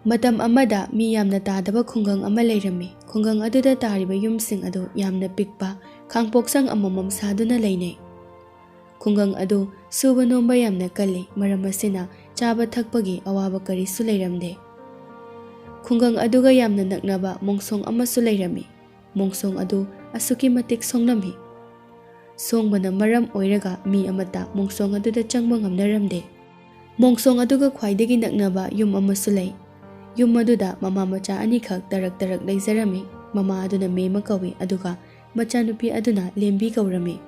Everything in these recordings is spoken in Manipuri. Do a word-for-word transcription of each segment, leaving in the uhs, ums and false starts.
ꯃꯇꯝ ꯑꯃꯗ ꯃꯤ ꯌꯥꯝꯅ ꯇꯥꯗꯕ ꯈꯨꯡꯒꯪ ꯑꯃ ꯂꯩꯔꯝꯃꯤ꯫ ꯈꯨꯡꯒꯪ ꯑꯗꯨꯗ ꯇꯥꯔꯤꯕ ꯌꯨꯝꯁꯤꯡ ꯑꯗꯨ ꯌꯥꯝꯅ ꯄꯤꯛꯄ, ꯈꯥꯡꯄꯣꯛꯁꯪ ꯑꯃꯃꯝ ꯁꯥꯗꯨꯅ ꯂꯩꯅꯩ꯫ ꯈꯨꯡꯒꯪ ꯑꯗꯨ ꯁꯨꯕ ꯅꯣꯝꯕ ꯌꯥꯝꯅ ꯀꯜꯂꯤ, ꯃꯔꯝ ꯑꯁꯤꯅ ꯆꯥꯕ ꯊꯛꯄꯒꯤ ꯑꯋꯥꯕ ꯀꯔꯤꯁꯨ ꯂꯩꯔꯝꯗꯦ꯫ ꯈꯨꯡꯒꯪ ꯑꯗꯨꯒ ꯌꯥꯝꯅ ꯅꯛꯅꯕ ꯃꯣꯡꯁꯣꯡ ꯑꯃꯁꯨ ꯂꯩꯔꯝꯃꯤ꯫ ꯃꯣꯡꯁꯣꯡ ꯑꯗꯨ ꯑꯁꯨꯛꯀꯤ ꯃꯇꯤꯛ ꯁꯣꯡꯂꯝꯃꯤ꯫ ꯁꯣꯡꯕꯅ ꯃꯔꯝ ꯑꯣꯏꯔꯒ ꯃꯤ ꯑꯃꯠꯇ ꯃꯣꯡꯁꯣꯡ ꯑꯗꯨꯗ ꯆꯪꯕ ꯉꯝꯅꯔꯝꯗꯦ꯫ ꯃꯣꯡꯁꯣꯡ ꯑꯗꯨꯒ ꯈ꯭ꯋꯥꯏꯗꯒꯤ ꯅꯛꯅꯕ ꯌꯨꯝ ꯑꯃꯁꯨ ꯂꯩ꯫ ꯌꯨꯝ ꯑꯗꯨꯗ ꯃꯃꯥ ꯃꯆꯥ ꯑꯅꯤꯈꯛ ꯇꯔꯛ ꯇꯔꯛ ꯂꯩꯖꯔꯝꯃꯤ꯫ ꯃꯃꯥ ꯑꯗꯨꯅ ꯃꯦꯃ ꯀꯧꯏ, ꯑꯗꯨꯒ ꯃꯆꯥꯅꯨꯄꯤ ꯑꯗꯨꯅ ꯂꯦꯝꯕꯤ ꯀꯧꯔꯝꯃꯤ꯫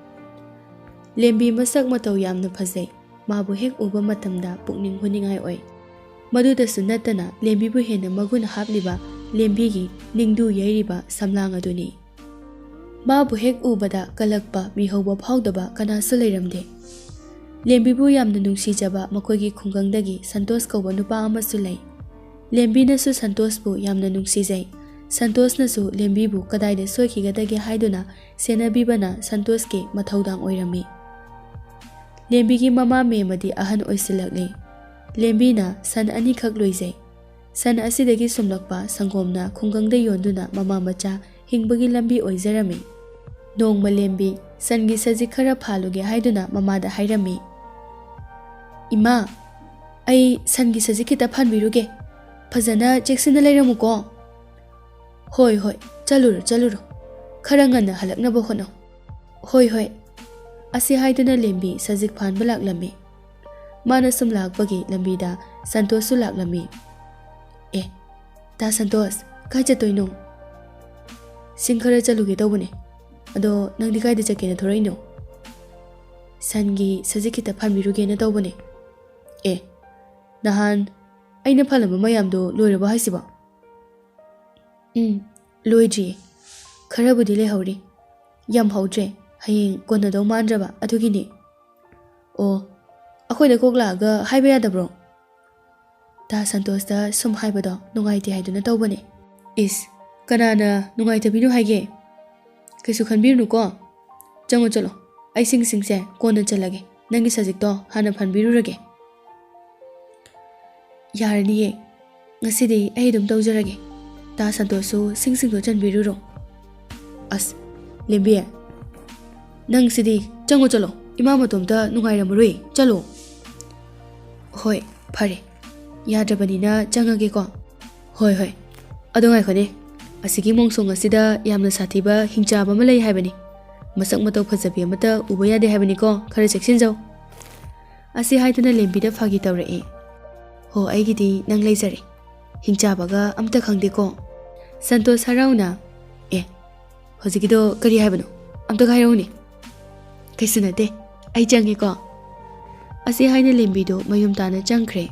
ꯂꯦꯝꯕꯤ ꯃꯁꯛ ꯃꯇꯧ ꯌꯥꯝꯅ ꯐꯖꯩ꯫ ꯃꯥꯕꯨ ꯍꯦꯛ ꯎꯕ ꯃꯇꯝꯗ ꯄꯨꯛꯅꯤꯡ ꯍꯨꯅꯤꯡꯉꯥꯏ ꯑꯣꯏ꯫ ꯃꯗꯨꯗꯁꯨ ꯅꯠꯇꯅ ꯂꯦꯝꯕꯤꯕꯨ ꯍꯦꯟꯅ ꯃꯒꯨꯟ ꯍꯥꯞꯂꯤꯕ ꯂꯦꯝꯕꯤꯒꯤ ꯅꯤꯡꯗꯨ ꯌꯩꯔꯤꯕ ꯁꯝꯂꯥꯡ ꯑꯗꯨꯅꯤ꯫ ꯃꯥꯕꯨ ꯍꯦꯛ ꯎꯕꯗ ꯀꯜꯂꯛꯄ, ꯃꯤꯍꯧꯕ ꯐꯥꯎꯗꯕ ꯀꯅꯥꯁꯨ ꯂꯩꯔꯝꯗꯦ꯫ ꯂꯦꯝꯕꯤꯕꯨ ꯌꯥꯝꯅ ꯅꯨꯡꯁꯤꯖꯕ ꯃꯈꯣꯏꯒꯤ ꯈꯨꯡꯒꯪꯗꯒꯤ ꯁꯟꯇꯣꯁ ꯀꯧꯕ ꯅꯨꯄꯥ ꯑꯃꯁꯨ ꯂꯩ꯫ ꯂꯦꯝꯕꯤꯅꯁꯨ ꯁꯟꯇꯣꯁꯄꯨ ꯌꯥꯝꯅ ꯅꯨꯡꯁꯤꯖꯩ꯫ ꯁꯟꯇꯣꯁꯅꯁꯨ ꯂꯦꯝꯕꯤꯕꯨ ꯀꯗꯥꯏꯗ ꯁꯣꯏꯈꯤꯒꯗꯒꯦ ꯍꯥꯏꯗꯨꯅ ꯁꯦꯟꯅꯕꯤꯕꯅ ꯁꯟꯇꯣꯁꯀꯤ ꯃꯊꯧꯗꯥꯡ ꯑꯣꯏꯔꯝꯃꯤ꯫ ꯂꯦꯝꯕꯤꯒꯤ ꯃꯃꯥ ꯃꯦꯃꯗꯤ ꯑꯍꯟ ꯑꯣꯏꯁꯤꯜꯂꯛꯂꯤ꯫ ꯂꯦꯝꯕꯤꯅ ꯁꯟ ꯑꯅꯤꯈꯛ ꯂꯣꯏꯖꯩ꯫ ꯁꯟ ꯑꯁꯤꯗꯒꯤ ꯁꯨꯝꯂꯛꯄ ꯁꯪꯒꯣꯝꯅ ꯈꯨꯡꯒꯪꯗ ꯌꯣꯟꯗꯨꯅ ꯃꯃꯥ ꯃꯆꯥ ꯍꯤꯡꯕꯒꯤ ꯂꯝꯕꯤ ꯑꯣꯏꯖꯔꯝꯃꯤ꯫ ꯅꯣꯡꯃ ꯂꯦꯝꯕꯤ ꯁꯟꯒꯤ ꯁꯖꯤꯛ ꯈꯔ ꯐꯥꯜꯂꯨꯒꯦ ꯍꯥꯏꯗꯨꯅ ꯃꯃꯥꯗ ꯍꯥꯏꯔꯝꯃꯤ꯫ "ꯏꯃꯥ, ꯑꯩ ꯁꯟꯒꯤ ꯁꯖꯤꯛ ꯈꯤꯇ ꯐꯥꯟꯕꯤꯔꯨꯒꯦ꯫ ꯐꯖꯅ ꯆꯦꯛꯁꯤꯟꯅ ꯂꯩꯔꯝꯃꯨꯀꯣ꯫" "ꯍꯣꯏ, ꯍꯣꯏ, ꯆꯠꯂꯨꯔꯣ, ꯆꯠꯂꯨꯔꯣ꯫ ꯈꯔ ꯉꯟꯅ ꯍꯜꯂꯛꯅꯕ ꯍꯣꯠꯅꯧ꯫" "ꯍꯣꯏ, ꯍꯣꯏ꯫" ꯑꯁꯤ ꯍꯥꯏꯗꯨꯅ ꯂꯦꯝꯕꯤ ꯁꯖꯤꯛ ꯐꯥꯟꯕ ꯂꯥꯛꯂꯝꯃꯤ꯫ ꯃꯥꯅ ꯁꯨꯝ ꯂꯥꯛꯄꯒꯤ ꯂꯝꯕꯤꯗ ꯁꯟꯇꯣꯁꯁꯨ ꯂꯥꯛꯂꯝꯃꯤ꯫ "ꯑꯦ, ꯇꯥ ꯁꯟꯇꯣꯁ, ꯀꯥꯏ ꯆꯠꯇꯣꯏꯅꯣ?" "ꯁꯤꯡ ꯈꯔ ꯆꯠꯂꯨꯒꯦ ꯇꯧꯕꯅꯦ꯫ ꯑꯗꯣ ꯅꯪꯗꯤ ꯀꯥꯏꯗ ꯆꯠꯀꯦꯅ ꯊꯣꯔꯛꯏꯅꯣ?" "ꯁꯟꯒꯤ ꯁꯖꯤꯛ ꯈꯤꯇ ꯐꯥꯟꯕꯤꯔꯨꯒꯦꯅ ꯇꯧꯕꯅꯦ꯫" "ꯑꯦ, ꯅꯍꯥꯟ ꯑꯩꯅ ꯐꯥꯜꯂꯝꯕ ꯃꯌꯥꯝꯗꯣ ꯂꯣꯏꯔꯕꯣ ꯍꯥꯏꯁꯤꯕꯣ?" "ꯎꯝ, ꯂꯣꯏꯗ꯭ꯔꯤꯌꯦ꯫ ꯈꯔꯕꯨꯗꯤ ꯂꯩꯍꯧꯔꯤ꯫ ꯌꯥꯝ ꯍꯧꯗ꯭ꯔꯦ꯫ ꯍꯌꯦꯡ ꯀꯣꯟꯅꯗꯧ ꯃꯥꯟꯗ꯭ꯔꯕ ꯑꯗꯨꯒꯤꯅꯦ꯫" "ꯑꯣ, ꯑꯩꯈꯣꯏꯗ ꯀꯣꯛ ꯂꯥꯛꯑꯒ ꯍꯥꯏꯕ ꯌꯥꯗꯕ꯭ꯔꯣ?" ꯇꯥ ꯁꯟꯇꯣꯁꯇ ꯁꯨꯝ ꯍꯥꯏꯕꯗꯣ ꯅꯨꯡꯉꯥꯏꯇꯦ ꯍꯥꯏꯗꯨꯅ ꯇꯧꯕꯅꯦ꯫ "ꯏꯁ, ꯀꯅꯥꯅ ꯅꯨꯡꯉꯥꯏꯇꯕꯤꯅꯣ ꯍꯥꯏꯒꯦ? ꯀꯩꯁꯨ ꯈꯟꯕꯤꯔꯨꯅꯨꯀꯣ꯫ ꯆꯪꯉꯣ, ꯆꯠꯂꯣ꯫ ꯑꯩ ꯁꯤꯡꯁꯤꯡꯁꯦ ꯀꯣꯟꯅ ꯆꯜꯂꯒꯦ꯫ ꯅꯪꯒꯤ ꯁꯖꯤꯛꯇꯣ ꯍꯥꯟꯅ ꯐꯟꯕꯤꯔꯨꯔꯒꯦ꯫" "ꯌꯥꯔꯅꯤꯌꯦ꯫ "ꯉꯁꯤꯗꯤ ꯑꯩ ꯑꯗꯨꯝ ꯇꯧꯖꯔꯒꯦ꯫ ꯇꯥ ꯁꯟꯇꯣꯁꯁꯨ ꯁꯤꯡꯁꯤꯡꯗꯣ ꯆꯟꯕꯤꯔꯨꯔꯣ꯫" "ꯑꯁ, ꯂꯦꯝꯕꯤ, ꯅꯪ ꯁꯤꯗꯤ ꯆꯪꯉꯣ ꯆꯠꯂꯣ, ꯏꯃꯥ ꯃꯇꯣꯝꯇ ꯅꯨꯡꯉꯥꯏꯔꯝꯃꯔꯣꯏ, ꯆꯠꯂꯣ꯫" "ꯍꯣꯏ, ꯐꯔꯦ, ꯌꯥꯗ꯭ꯔꯕꯅꯤꯅ ꯆꯪꯉꯒꯦꯀꯣ꯫" "ꯍꯣꯏ, ꯍꯣꯏ, ꯑꯗꯣ ꯉꯥꯏꯈꯣꯅꯦ, ꯑꯁꯤꯒꯤ ꯃꯣꯡꯁꯣꯡ ꯑꯁꯤꯗ ꯌꯥꯝꯅ ꯁꯥꯊꯤꯕ ꯍꯤꯡꯆꯥꯕ ꯑꯃ ꯂꯩ ꯍꯥꯏꯕꯅꯤ꯫ ꯃꯁꯛ ꯃꯇꯧ ꯐꯖꯕꯤ ꯑꯃꯠꯇ ꯎꯕ ꯌꯥꯗꯦ ꯍꯥꯏꯕꯅꯤꯀꯣ, ꯈꯔ ꯆꯦꯛꯁꯤꯟꯖꯧ꯫" ꯑꯁꯤ ꯍꯥꯏꯗꯨꯅ ꯂꯦꯝꯕꯤꯗ ꯐꯥꯒꯤ ꯇꯧꯔꯛꯑꯦ꯫ "ꯍꯣ, ꯑꯩꯒꯤꯗꯤ ꯅꯪ ꯂꯩꯖꯔꯦ꯫ ꯍꯤꯡꯆꯥꯕꯒ ꯑꯝꯇ ꯈꯪꯗꯦꯀꯣ꯫" ꯁꯟꯇꯣꯁ ꯍꯔꯥꯎꯅ, "ꯑꯦ, ꯍꯧꯖꯤꯛꯀꯤꯗꯣ ꯀꯔꯤ ꯍꯥꯏꯕꯅꯣ? ꯑꯝꯇꯒ ꯍꯥꯏꯔꯛꯎꯅꯦ꯫" "ꯀꯩꯁꯨ ꯅꯠꯇꯦ, ꯑꯩ ꯆꯪꯉꯦꯀꯣ꯫" ꯑꯁꯤ ꯍꯥꯏꯅ ꯂꯦꯝꯕꯤꯗꯨ ꯃꯌꯨꯝ ꯇꯥꯅ ꯆꯪꯈ꯭ꯔꯦ꯫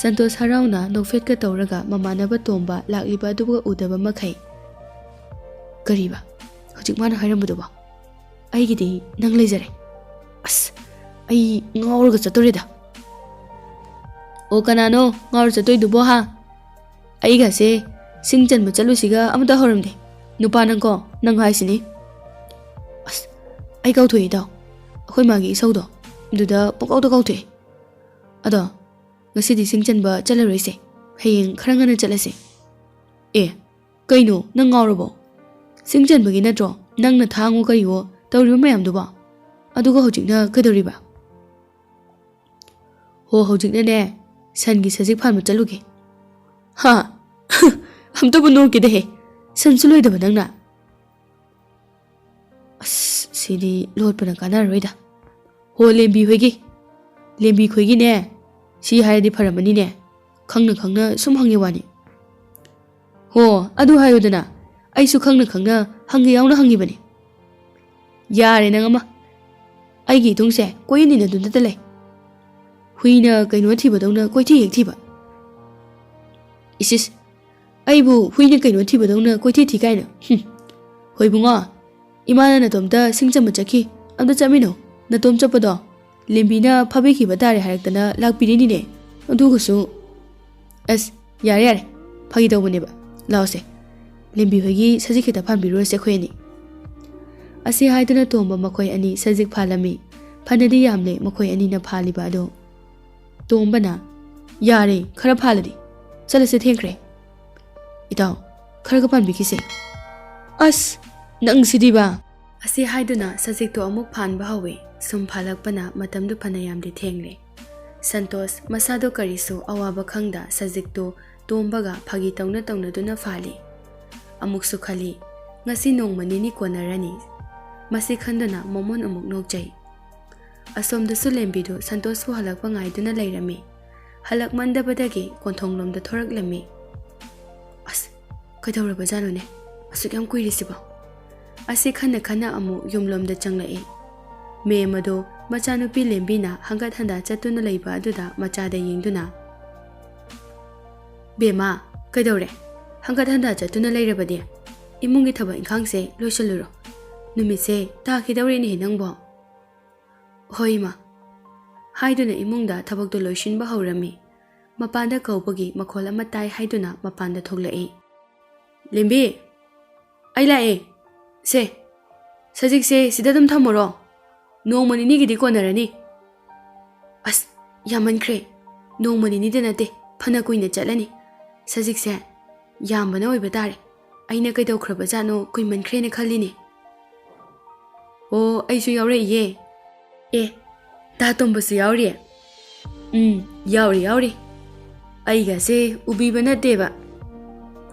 ꯁꯟꯇꯣꯁ ꯍꯔꯥꯎꯅ ꯅꯣꯛꯐꯦꯠꯀ ꯇꯧꯔꯒ ꯃꯃꯥꯟꯅꯕ ꯇꯣꯝꯕ ꯂꯥꯛꯂꯤꯕ ꯑꯗꯨꯒ ꯎꯗꯕ ꯃꯈꯩ, "ꯀꯔꯤꯕ? ꯍꯧꯖꯤꯛ ꯃꯥꯅ ꯍꯥꯏꯔꯝꯕꯗꯨꯕꯣ? ꯑꯩꯒꯤꯗꯤ ꯅꯪ ꯂꯩꯖꯔꯦ꯫ ꯑꯁ, ꯑꯩ ꯉꯥꯎꯔꯒ ꯆꯠꯇꯣꯔꯦꯗ꯫" "ꯑꯣ, ꯀꯅꯥꯅꯣ ꯉꯥꯎꯔ ꯆꯠꯇꯣꯏꯗꯨꯕꯣ, ꯍꯥ? ꯑꯩꯒꯁꯦ ꯁꯤꯡ ꯆꯟꯕ ꯆꯠꯂꯨꯁꯤꯒ ꯑꯃꯇ ꯍꯧꯔꯝꯗꯦ꯫ ꯅꯨꯄꯥ ꯅꯪꯀꯣ, ꯅꯪ ꯍꯥꯏꯁꯤꯅꯤ꯫" "ꯑꯁ, ꯑꯩ ꯀꯥꯎꯊꯣꯛꯏ, ꯏꯇꯥꯎ꯫ ꯑꯩꯈꯣꯏ ꯃꯥꯒꯤ ꯏꯁꯧꯗꯣ, ꯑꯗꯨꯗ ꯄꯨꯡꯀꯥꯎꯗ ꯀꯥꯎꯊꯣꯛꯑꯦ꯫ ꯑꯗꯣ, ꯉꯁꯤꯗꯤ ꯁꯤꯡ ꯆꯟꯕ ꯆꯠꯂꯔꯣꯏꯁꯦ꯫ ꯍꯌꯦꯡ ꯈꯔ ꯉꯟꯅ ꯆꯠꯂꯁꯦ꯫" "ꯑꯦ, ꯀꯩꯅꯣ, ꯅꯪ ꯉꯥꯎꯔꯕꯣ? ꯁꯤꯡ ꯆꯟꯕꯒꯤ ꯅꯠꯇ꯭ꯔꯣ ꯅꯪꯅ ꯊꯥꯡꯉꯣ ꯀꯔꯤꯋꯣ ꯇꯧꯔꯤꯕ ꯃꯌꯥꯝꯗꯨꯕꯣ? ꯑꯗꯨꯒ ꯍꯧꯖꯤꯛꯅ ꯀꯩꯗꯧꯔꯤꯕ?" "ꯍꯣ, ꯍꯧꯖꯤꯛꯅꯅꯦ, ꯁꯟꯒꯤ ꯁꯖꯤꯛ ꯐꯥꯟꯕ ꯆꯠꯂꯨꯒꯦ꯫" "ꯍꯥ? ꯑꯝꯇꯕꯨ ꯅꯣꯛꯀꯦꯗꯍꯦ, ꯁꯟꯁꯨ ꯂꯣꯏꯗꯕ ꯅꯪꯅ꯫" "ꯑꯁ, ꯁꯤꯗꯤ ꯂꯣꯠꯄꯅ ꯀꯥꯟꯅꯔꯔꯣꯏꯗ꯫ ꯍꯣ, ꯂꯦꯝꯕꯤ ꯍꯣꯏꯒꯤ, ꯂꯦꯝꯕꯤ ꯈꯣꯏꯒꯤꯅꯦ, ꯁꯤ ꯍꯥꯏꯔꯗꯤ ꯐꯔꯝꯃꯅꯤꯅꯦ, ꯈꯪꯅ ꯈꯪꯅ ꯁꯨꯝ ꯍꯪꯉꯤ ꯋꯥꯅꯤ꯫" "ꯍꯣ, ꯑꯗꯨ ꯍꯥꯏꯌꯨꯗꯅ, ꯑꯩꯁꯨ ꯈꯪꯅ ꯈꯪꯅ ꯍꯪꯒꯦ ꯌꯥꯎꯅ ꯍꯪꯉꯤꯕꯅꯤ꯫" "ꯌꯥꯔꯦ ꯅꯪ ꯑꯃ, ꯑꯩꯒꯤ ꯏꯇꯨꯡꯁꯦ ꯀꯣꯏꯌꯦꯟꯅꯤꯅꯗꯨꯅꯇ ꯂꯩ꯫ ꯍꯨꯏꯅ ꯀꯩꯅꯣ ꯊꯤꯕꯗꯧꯅ ꯀꯣꯏꯊꯤ ꯍꯦꯛ ꯊꯤꯕ꯫" "ꯏꯁ, ꯏꯁ, ꯑꯩꯕꯨ ꯍꯨꯏꯅ ꯀꯩꯅꯣ ꯊꯤꯕꯗꯧꯅ ꯀꯣꯏꯊꯤ ꯊꯤ ꯀꯥꯏꯅ꯫ ꯍꯨꯝ꯫ ꯍꯣꯏ ꯏꯕꯨꯡꯉꯣ, ꯏꯃꯥꯅ ꯅꯇꯣꯝꯇ ꯁꯤꯡ ꯆꯟꯕ ꯆꯠꯈꯤ, ꯑꯝꯇ ꯆꯠꯃꯤꯟꯅꯧ꯫ ꯅꯇꯣꯝ ꯆꯠꯄꯗꯣ ꯂꯦꯝꯕꯤꯅ ꯐꯥꯕꯤꯈꯤꯕ ꯇꯥꯔꯦ ꯍꯥꯏꯔꯛꯇꯅ ꯂꯥꯛꯄꯤꯔꯤꯅꯤꯅꯦ꯫ ꯑꯗꯨꯒꯁꯨ꯫" "ꯑꯁ, ꯌꯥꯔꯦ, ꯌꯥꯔꯦ, ꯐꯥꯒꯤ ꯇꯧꯕꯅꯦꯕ꯫ ꯂꯥꯛꯑꯣꯁꯦ, ꯂꯦꯝꯕꯤ ꯍꯣꯏꯒꯤ ꯁꯖꯤꯛ ꯈꯤꯇ ꯐꯥꯟꯕꯤꯔꯨꯔꯁꯦ ꯑꯩꯈꯣꯏ ꯑꯅꯤ꯫" ꯑꯁꯤ ꯍꯥꯏꯗꯨꯅ ꯇꯣꯝꯕ ꯃꯈꯣꯏ ꯑꯅꯤ ꯁꯖꯤꯛ ꯐꯥꯜꯂꯝꯃꯤ꯫ ꯐꯅꯗꯤ ꯌꯥꯝꯂꯦ ꯃꯈꯣꯏ ꯑꯅꯤꯅ ꯐꯥꯜꯂꯤꯕ ꯑꯗꯣ꯫ ꯇꯣꯝꯕꯅ, "ꯌꯥꯔꯦ, ꯈꯔ ꯐꯥꯜꯂꯗꯤ꯫ ꯆꯠꯂꯁꯦ, ꯊꯦꯡꯈ꯭ꯔꯦ꯫ ꯏꯇꯥꯎ, ꯈꯔꯒ ꯄꯥꯟꯕꯤꯈꯤꯁꯦ꯫ ꯑꯁ, ꯅꯪꯁꯤꯗꯤꯕ꯫ ꯑꯁꯤ ꯍꯥꯏꯗꯨꯅ ꯁꯖꯤꯛꯇꯣ ꯑꯃꯨꯛ ꯐꯥꯟꯕ ꯍꯧꯋꯤ꯫ ꯁꯨꯝ ꯐꯥꯜꯂꯛꯄꯅ ꯃꯇꯝꯗꯨ ꯐꯅꯌꯥꯝꯗꯤ ꯊꯦꯡꯂꯦ꯫ ꯁꯟꯇꯣꯁ ꯃꯁꯥꯗꯣ ꯀꯔꯤꯁꯨ ꯑꯋꯥꯕ ꯈꯪꯗ ꯁꯖꯤꯛꯇꯨ ꯇꯣꯝꯕꯒ ꯐꯥꯒꯤ ꯇꯧꯅ ꯇꯧꯅꯗꯨꯅ ꯐꯥꯜꯂꯤ꯫ ꯑꯃꯨꯛꯁꯨ ꯈꯜꯂꯤ, "ꯉꯁꯤ ꯅꯣꯡꯃ ꯅꯤꯅꯤ ꯀꯣꯟꯅꯔꯅꯤ"꯫ ꯃꯁꯤ ꯈꯟꯗꯨꯅ ꯃꯣꯃꯣꯟ ꯑꯃꯨꯛ ꯅꯣꯛꯆꯩ꯫ ꯑꯁꯣꯝꯗꯁꯨ ꯂꯦꯝꯕꯤꯗꯨ ꯁꯟꯇꯣꯁꯄꯨ ꯍꯜꯂꯛꯄ ꯉꯥꯏꯗꯨꯅ ꯂꯩꯔꯝꯃꯤ꯫ ꯍꯜꯂꯛꯃꯟꯗꯕꯗꯒꯤ ꯀꯣꯟꯊꯣꯡꯂꯣꯝꯗ ꯊꯣꯔꯛꯂꯝꯃꯤ꯫ "ꯑꯁ, ꯀꯩꯗꯧꯔꯕꯖꯥꯠꯅꯣꯅꯦ? ꯑꯁꯨꯛ ꯌꯥꯝ ꯀꯨꯏꯔꯤꯁꯤꯕꯣ?" ꯑꯁꯤ ꯈꯟꯅ ꯈꯟꯅ ꯑꯃꯨꯛ ꯌꯨꯝꯂꯣꯝꯗ ꯆꯪꯂꯛꯏ꯫ ꯃꯦꯝ ꯑꯗꯣ ꯃꯆꯥꯅꯨꯄꯤ ꯂꯦꯝꯕꯤꯅ ꯍꯪꯒꯠ ꯍꯟꯗ ꯆꯠꯇꯨꯅ ꯂꯩꯕ ꯑꯗꯨꯗ ꯃꯆꯥꯗ ꯌꯦꯡꯗꯨꯅ, "ꯕꯦꯝꯃ, ꯀꯩꯗꯧꯔꯦ? ꯍꯪꯒꯠ ꯍꯟꯗ ꯆꯠꯇꯨꯅ ꯂꯩꯔꯕꯗꯤ? ꯏꯃꯨꯡꯒꯤ ꯊꯕꯛ ꯏꯪꯈꯥꯡꯁꯦ ꯂꯣꯏꯁꯤꯜꯂꯨꯔꯣ꯫ ꯅꯨꯃꯤꯠꯁꯦ ꯇꯥꯈꯤꯗꯧꯔꯦꯅꯦꯍꯦ ꯅꯪꯕꯣ꯫" "ꯍꯣꯏ, ꯏꯃꯥ" ꯍꯥꯏꯗꯨꯅ ꯏꯃꯨꯡꯗ ꯊꯕꯛꯇꯣ ꯂꯣꯏꯁꯤꯟꯕ ꯍꯧꯔꯝꯃꯤ꯫ ꯃꯄꯥꯟꯗ ꯀꯧꯕꯒꯤ ꯃꯈꯣꯜ ꯑꯃ ꯇꯥꯏ ꯍꯥꯏꯗꯨꯅ ꯃꯄꯥꯟꯗ ꯊꯣꯛꯂꯛꯏ꯫ "ꯂꯦꯝꯕꯤ, ꯑꯩ ꯂꯥꯛꯑꯦ꯫ ꯁꯦ, ꯁꯖꯤꯛꯁꯦ ꯁꯤꯗ ꯑꯗꯨꯝ ꯊꯝꯃꯨꯔꯣ꯫ ꯅꯣꯡꯃ ꯅꯤꯅꯤꯒꯤꯗꯤ ꯀꯣꯟꯅꯔꯅꯤ꯫" "ꯑꯁ, ꯌꯥꯝꯃꯟꯈ꯭ꯔꯦ꯫ ꯅꯣꯡꯃ ꯅꯤꯅꯤꯗ ꯅꯠꯇꯦ, ꯐꯅ ꯀꯨꯏꯅ ꯆꯠꯂꯅꯤ꯫ ꯁꯖꯤꯛꯁꯦ ꯌꯥꯝꯕꯅ ꯑꯣꯏꯕ ꯇꯥꯔꯦ꯫ ꯑꯩꯅ ꯀꯩꯗꯧꯈ꯭ꯔꯕꯖꯥꯠꯅꯣ ꯀꯨꯏꯃꯟꯈ꯭ꯔꯦꯅ ꯈꯜꯂꯤꯅꯦ꯫" "ꯑꯣ, ꯑꯩꯁꯨ ꯌꯥꯎꯔꯛꯏꯌꯦ꯫" "ꯑꯦ, ꯇꯥ ꯇꯣꯝꯕꯁꯨ ꯌꯥꯎꯔꯤ?" "ꯎꯝ, ꯌꯥꯎꯔꯤ, ꯌꯥꯎꯔꯤ꯫ ꯑꯩꯒꯁꯦ ꯎꯕꯤꯕ ꯅꯠꯇꯦꯕ꯫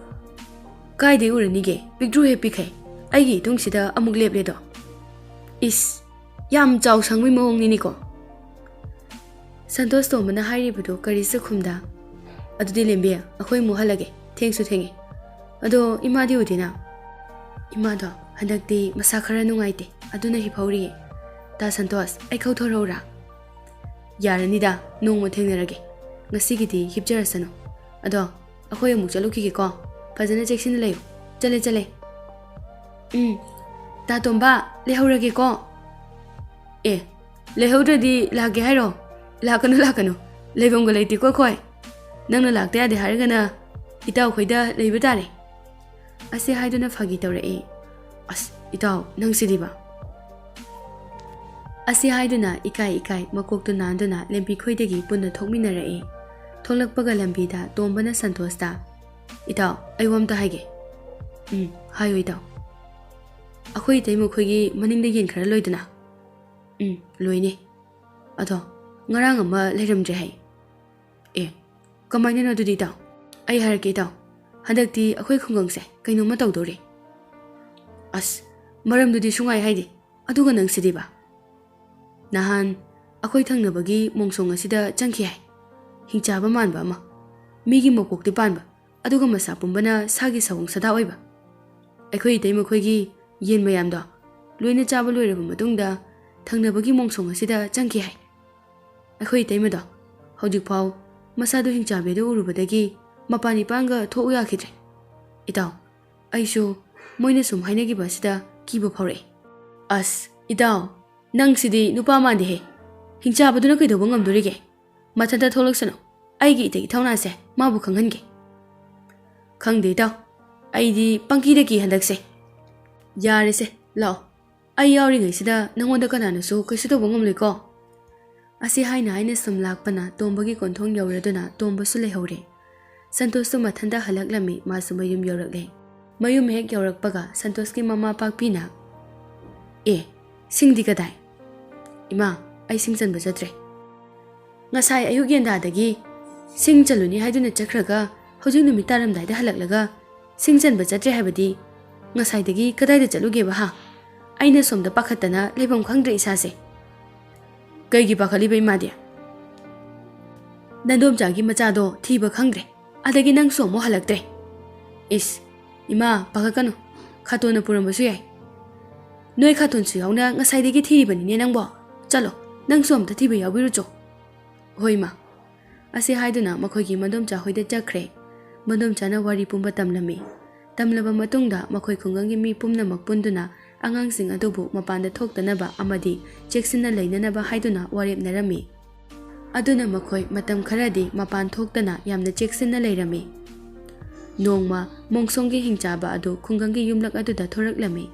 ꯀꯥꯏꯗꯩ ꯎꯔꯅꯤꯒꯦ? ꯄꯤꯛꯇ꯭ꯔꯨ ꯍꯦꯛ ꯄꯤꯛꯈꯩ꯫ ꯑꯩꯒꯤ ꯏꯇꯨꯡꯁꯤꯗ ꯑꯃꯨꯛ ꯂꯦꯞꯂꯦꯗꯣ꯫ ꯏꯁ, ꯌꯥꯝ ꯆꯥꯎ ꯁꯪꯕꯩ ꯃꯑꯣꯡꯅꯤꯅꯦꯀꯣ꯫" ꯁꯟꯇꯣꯁ ꯇꯣꯝꯕꯅ ꯍꯥꯏꯔꯤꯕꯗꯨ ꯀꯔꯤꯁꯨ ꯈꯨꯝꯗ꯫ "ꯑꯗꯨꯗꯤ ꯂꯦꯝꯕꯤ, ꯑꯩꯈꯣꯏ ꯑꯃꯨꯛ ꯍꯜꯂꯒꯦ꯫ ꯊꯦꯡꯁꯨ ꯊꯦꯡꯉꯦ꯫ ꯑꯗꯣ ꯏꯃꯥꯗꯤ ꯎꯗꯦꯅ?" "ꯏꯃꯥꯗꯣ ꯍꯟꯗꯛꯇꯤ ꯃꯁꯥ ꯈꯔ ꯅꯨꯡꯉꯥꯏꯇꯦ, ꯑꯗꯨꯅ ꯍꯤꯞꯍꯧꯔꯤꯌꯦ꯫ ꯇꯥ ꯁꯟꯇꯣꯁ, ꯑꯩ ꯀꯧꯊꯣꯔꯛꯎꯔꯥ?" "ꯌꯥꯔꯅꯤꯗ, ꯅꯣꯡꯃ ꯊꯦꯡꯅꯔꯒꯦ꯫ ꯉꯁꯤꯒꯤꯗꯤ ꯍꯤꯞꯆꯔꯁꯅꯨ꯫ ꯑꯗꯣ ꯑꯩꯈꯣꯏ ꯑꯃꯨꯛ ꯆꯠꯂꯨꯈꯤꯒꯦꯀꯣ꯫ ꯐꯖꯅ ꯆꯦꯛꯁꯤꯟꯅ ꯂꯩꯌꯨ꯫ ꯆꯠꯂꯦ, ꯆꯠꯂꯦ꯫" "ꯎꯝ, ꯇꯥ ꯇꯣꯝꯕ, ꯂꯩꯍꯧꯔꯒꯦꯀꯣ꯫" "ꯑꯦ, ꯂꯩꯍꯧꯗ꯭ꯔꯗꯤ ꯂꯥꯛꯀꯦ ꯍꯥꯏꯔꯣ? ꯂꯥꯛꯀꯅꯨ, ꯂꯥꯛꯀꯅꯨ꯫ ꯂꯩꯐꯝꯒ ꯂꯩꯇꯦꯀꯣ ꯑꯩꯈꯣꯏ꯫ ꯅꯪꯅ ꯂꯥꯛꯇ ꯌꯥꯗꯦ ꯍꯥꯏꯔꯒꯅ ꯏꯇꯥꯎꯈꯣꯏꯗ ꯂꯩꯕ ꯇꯥꯔꯦ꯫" ꯑꯁꯤ ꯍꯥꯏꯗꯨꯅ ꯐꯥꯒꯤ ꯇꯧꯔꯛꯏ꯫ "ꯑꯁ, ꯏꯇꯥꯎ, ꯅꯪꯁꯤꯗꯤꯕ꯫" ꯑꯁꯤ ꯍꯥꯏꯗꯨꯅ ꯏꯀꯥꯏ ꯏꯀꯥꯏ ꯃꯀꯣꯛꯇꯨ ꯅꯥꯟꯗꯨꯅ ꯂꯦꯝꯕꯤꯈꯣꯏꯗꯒꯤ ꯄꯨꯟꯅ ꯊꯣꯛꯃꯤꯟꯅꯔꯛꯏ꯫ ꯊꯣꯛꯂꯛꯄꯒ ꯂꯝꯕꯤꯗ ꯇꯣꯝꯕꯅ ꯁꯟꯇꯣꯁꯇ, "ꯏꯇꯥꯎ, ꯑꯩ ꯋꯥ ꯑꯝꯇ ꯍꯥꯏꯒꯦ꯫" "ꯎꯝ, ꯍꯥꯏꯌꯨ ꯏꯇꯥꯎ꯫" "ꯑꯩꯈꯣꯏ ꯏꯇꯩꯃ ꯈꯣꯏꯒꯤ ꯃꯅꯤꯡꯗ ꯌꯦꯟ ꯈꯔ ꯂꯣꯏꯗꯅ?" "ꯎꯝ, ꯂꯣꯏꯅꯦ꯫ ꯑꯗꯣ ꯉꯔꯥꯡ ꯑꯃ ꯂꯩꯔꯝꯗ꯭ꯔꯦ ꯍꯥꯏ꯫" "ꯑꯦ, ꯀꯃꯥꯏꯅꯅꯣ ꯑꯗꯨꯗꯤ ꯏꯇꯥꯎ?" "ꯑꯩ ꯍꯥꯏꯔꯛꯀꯦ ꯏꯇꯥꯎ, ꯍꯟꯗꯛꯇꯤ ꯑꯩꯈꯣꯏ ꯈꯨꯡꯒꯪꯁꯦ ꯀꯩꯅꯣꯝꯃ ꯇꯧꯗꯧꯔꯦ꯫" "ꯑꯁ, ꯃꯔꯝꯗꯨꯗꯤ ꯁꯨꯡꯍꯥꯏ ꯍꯥꯏꯗꯦ, ꯑꯗꯨꯒ ꯅꯪꯁꯤꯗꯤꯕ?" "ꯅꯍꯥꯟ ꯑꯩꯈꯣꯏ ꯊꯪꯅꯕꯒꯤ ꯃꯣꯡꯁꯣꯡ ꯑꯁꯤꯗ ꯆꯪꯈꯤ ꯍꯥꯏ, ꯍꯤꯡꯆꯥꯕ ꯃꯥꯟꯕ ꯑꯃ, ꯃꯤꯒꯤ ꯃꯀꯣꯛꯇꯤ ꯄꯥꯟꯕ, ꯑꯗꯨꯒ ꯃꯁꯥ ꯄꯨꯝꯕꯅ ꯁꯥꯒꯤ ꯁꯑꯣꯡ ꯁꯥꯗꯥ ꯑꯣꯏꯕ꯫ ꯑꯩꯈꯣꯏ ꯏꯇꯩꯃ ꯈꯣꯏꯒꯤ ꯌꯦꯟ ꯃꯌꯥꯝꯗꯣ ꯂꯣꯏꯅ ꯆꯥꯕ ꯂꯣꯏꯔꯕ ꯃꯇꯨꯡꯗ, ꯊꯪꯅꯕꯒꯤ ꯃꯣꯡꯁꯣꯡ ꯑꯁꯤꯗ ꯆꯪꯈꯤ ꯍꯥꯏ꯫ ꯑꯩꯈꯣꯏ ꯏꯇꯩꯃꯗꯣ ꯍꯧꯖꯤꯛꯐꯥꯎ ꯃꯁꯥꯗꯣ ꯍꯤꯡꯆꯥꯕꯤ ꯑꯗꯨ ꯎꯔꯨꯕꯗꯒꯤ ꯃꯄꯥꯟ ꯏꯄꯥꯟꯒ ꯊꯣꯛꯎ ꯌꯥꯈꯤꯗ꯭ꯔꯦ꯫ ꯏꯇꯥꯎ, ꯑꯩꯁꯨ ꯃꯣꯏꯅ ꯁꯨꯝ ꯍꯥꯏꯅꯈꯤꯕ ꯑꯁꯤꯗ ꯀꯤꯕ ꯐꯥꯎꯔꯛꯑꯦ꯫" "ꯑꯁ, ꯏꯇꯥꯎ, ꯅꯪꯁꯤꯗꯤ ꯅꯨꯄꯥ ꯃꯥꯟꯗꯦꯍꯦ꯫ ꯍꯤꯡꯆꯥꯕꯗꯨꯅ ꯀꯩꯗꯧꯕ ꯉꯝꯗꯣꯔꯤꯒꯦ? ꯃꯊꯟꯇ ꯊꯣꯛꯂꯛꯁꯅꯨ, ꯑꯩꯒꯤ ꯏꯇꯩ ꯏꯊꯧꯅꯥꯁꯦ ꯃꯥꯕꯨ ꯈꯪꯍꯟꯒꯦ꯫" "ꯈꯪꯗꯦ ꯏꯇꯥꯎ, ꯑꯩꯗꯤ ꯄꯪꯀꯤꯗ ꯀꯤ ꯍꯟꯗꯛꯁꯦ꯫" "ꯌꯥꯔꯦꯁꯦ, ꯂꯥꯛꯑꯣ, ꯑꯩ ꯌꯥꯎꯔꯤꯉꯩꯁꯤꯗ ꯅꯪꯉꯣꯟꯗ ꯀꯅꯥꯅꯁꯨ ꯀꯩꯁꯨ ꯇꯧꯕ ꯉꯝꯂꯣꯏꯀꯣ꯫" ꯑꯁꯤ ꯍꯥꯏꯅ ꯍꯥꯏꯅ ꯁꯨꯝ ꯂꯥꯛꯄꯅ ꯇꯣꯝꯕꯒꯤ ꯀꯣꯟꯊꯣꯡ ꯌꯧꯔꯗꯨꯅ ꯇꯣꯝꯕꯁꯨ ꯂꯩꯍꯧꯔꯦ꯫ ꯁꯟꯇꯣꯁꯇꯨ ꯃꯊꯟꯇ ꯍꯜꯂꯛꯂꯝꯃꯤ, ꯃꯥꯁꯨ ꯃꯌꯨꯝ ꯌꯧꯔꯛꯂꯦ꯫ ꯃꯌꯨꯝ ꯍꯦꯛ ꯌꯧꯔꯛꯄꯒ ꯁꯟꯇꯣꯁꯀꯤ ꯃꯃꯥ ꯄꯥꯛꯄꯤꯅ, "ꯑꯦ, ꯁꯤꯡꯗꯤ ꯀꯗꯥꯏ?" "ꯏꯃꯥ, ꯑꯩ ꯁꯤꯡ ꯆꯟꯕ ꯆꯠꯇ꯭ꯔꯦ꯫ ꯉꯁꯥꯏ ꯑꯌꯨꯛ ꯌꯦꯟꯗꯥꯗꯒꯤ ꯁꯤꯡ ꯆꯜꯂꯨꯅꯤ ꯍꯥꯏꯗꯨꯅ ꯆꯠꯈ꯭ꯔꯒ ꯍꯧꯖꯤꯛ ꯅꯨꯃꯤꯠ ꯇꯥꯔꯝꯗꯥꯏꯗ ꯍꯜꯂꯛꯂꯒ ꯁꯤꯡ ꯆꯟꯕ ꯆꯠꯇ꯭ꯔꯦ ꯍꯥꯏꯕꯗꯤ ꯉꯁꯥꯏꯗꯒꯤ ꯀꯗꯥꯏꯗ ꯆꯠꯂꯨꯒꯦꯕ ꯍꯥ? ꯑꯩꯅ ꯁꯣꯝꯗ ꯄꯥꯈꯠꯇꯅ ꯂꯩꯐꯝ ꯈꯪꯗ꯭ꯔꯦ ꯏꯁꯥꯁꯦ꯫" "ꯀꯩꯒꯤ ꯄꯥꯈꯠꯂꯤꯕ ꯏꯃꯥꯗꯤ?" "ꯅꯟꯗꯣꯝꯆꯥꯒꯤ ꯃꯆꯥꯗꯣ ꯊꯤꯕ ꯈꯪꯗ꯭ꯔꯦ, ꯑꯗꯒꯤ ꯅꯪꯁꯨ ꯑꯃꯨꯛ ꯍꯜꯂꯛꯇ꯭ꯔꯦ꯫" "ꯏꯁ, ꯏꯃꯥ, ꯄꯥꯈꯠꯀꯅꯨ, ꯈꯥꯇꯣꯟꯅ ꯄꯨꯔꯝꯕꯁꯨ ꯌꯥꯏ꯫ ꯅꯣꯏ ꯈꯥꯇꯣꯟꯁꯨ ꯌꯥꯎꯅ ꯉꯁꯥꯏꯗꯒꯤ ꯊꯤꯔꯤꯕꯅꯤꯅꯦ ꯅꯪꯕꯣ꯫ ꯆꯠꯂꯣ, ꯅꯪꯁꯨ ꯑꯝꯇ ꯊꯤꯕ ꯌꯥꯎꯕꯤꯔꯨꯆꯣ꯫" "ꯍꯣꯏ, ꯏꯃꯥ꯫" ꯑꯁꯤ ꯍꯥꯏꯗꯨꯅ ꯃꯈꯣꯏꯒꯤ ꯃꯗꯣꯝꯆꯥ ꯍꯣꯏꯗ ꯆꯠꯈ꯭ꯔꯦ꯫ ꯃꯗꯣꯝꯆꯥꯅ ꯋꯥꯔꯤ ꯄꯨꯝꯕ ꯇꯝꯂꯝꯃꯤ꯫ ꯇꯝꯂꯕ ꯃꯇꯨꯡꯗ ꯃꯈꯣꯏ ꯈꯨꯡꯒꯪꯒꯤ ꯃꯤ ꯄꯨꯝꯅꯃꯛ ꯄꯨꯟꯗꯨꯅ ꯑꯉꯥꯡꯁꯤꯡ ꯑꯗꯨꯕꯨ ꯃꯄꯥꯟꯗ ꯊꯣꯛꯇꯅꯕ ꯑꯃꯗꯤ ꯆꯦꯛꯁꯤꯟꯅ ꯂꯩꯅꯅꯕ ꯍꯥꯏꯗꯨꯅ ꯋꯥꯔꯦꯞꯅꯔꯝꯃꯤ꯫ ꯑꯗꯨꯅ ꯃꯈꯣꯏ ꯃꯇꯝ ꯈꯔꯗꯤ ꯃꯄꯥꯟ ꯊꯣꯛꯇꯅ ꯌꯥꯝꯅ ꯆꯦꯛꯁꯤꯟꯅ ꯂꯩꯔꯝꯃꯤ꯫ ꯅꯣꯡꯃ ꯃꯣꯡꯁꯣꯡꯒꯤ ꯍꯤꯡꯆꯥꯕ ꯑꯗꯨ ꯈꯨꯡꯒꯪꯒꯤ ꯌꯨꯝꯂꯛ ꯑꯗꯨꯗ ꯊꯣꯔꯛꯂꯝꯃꯤ꯫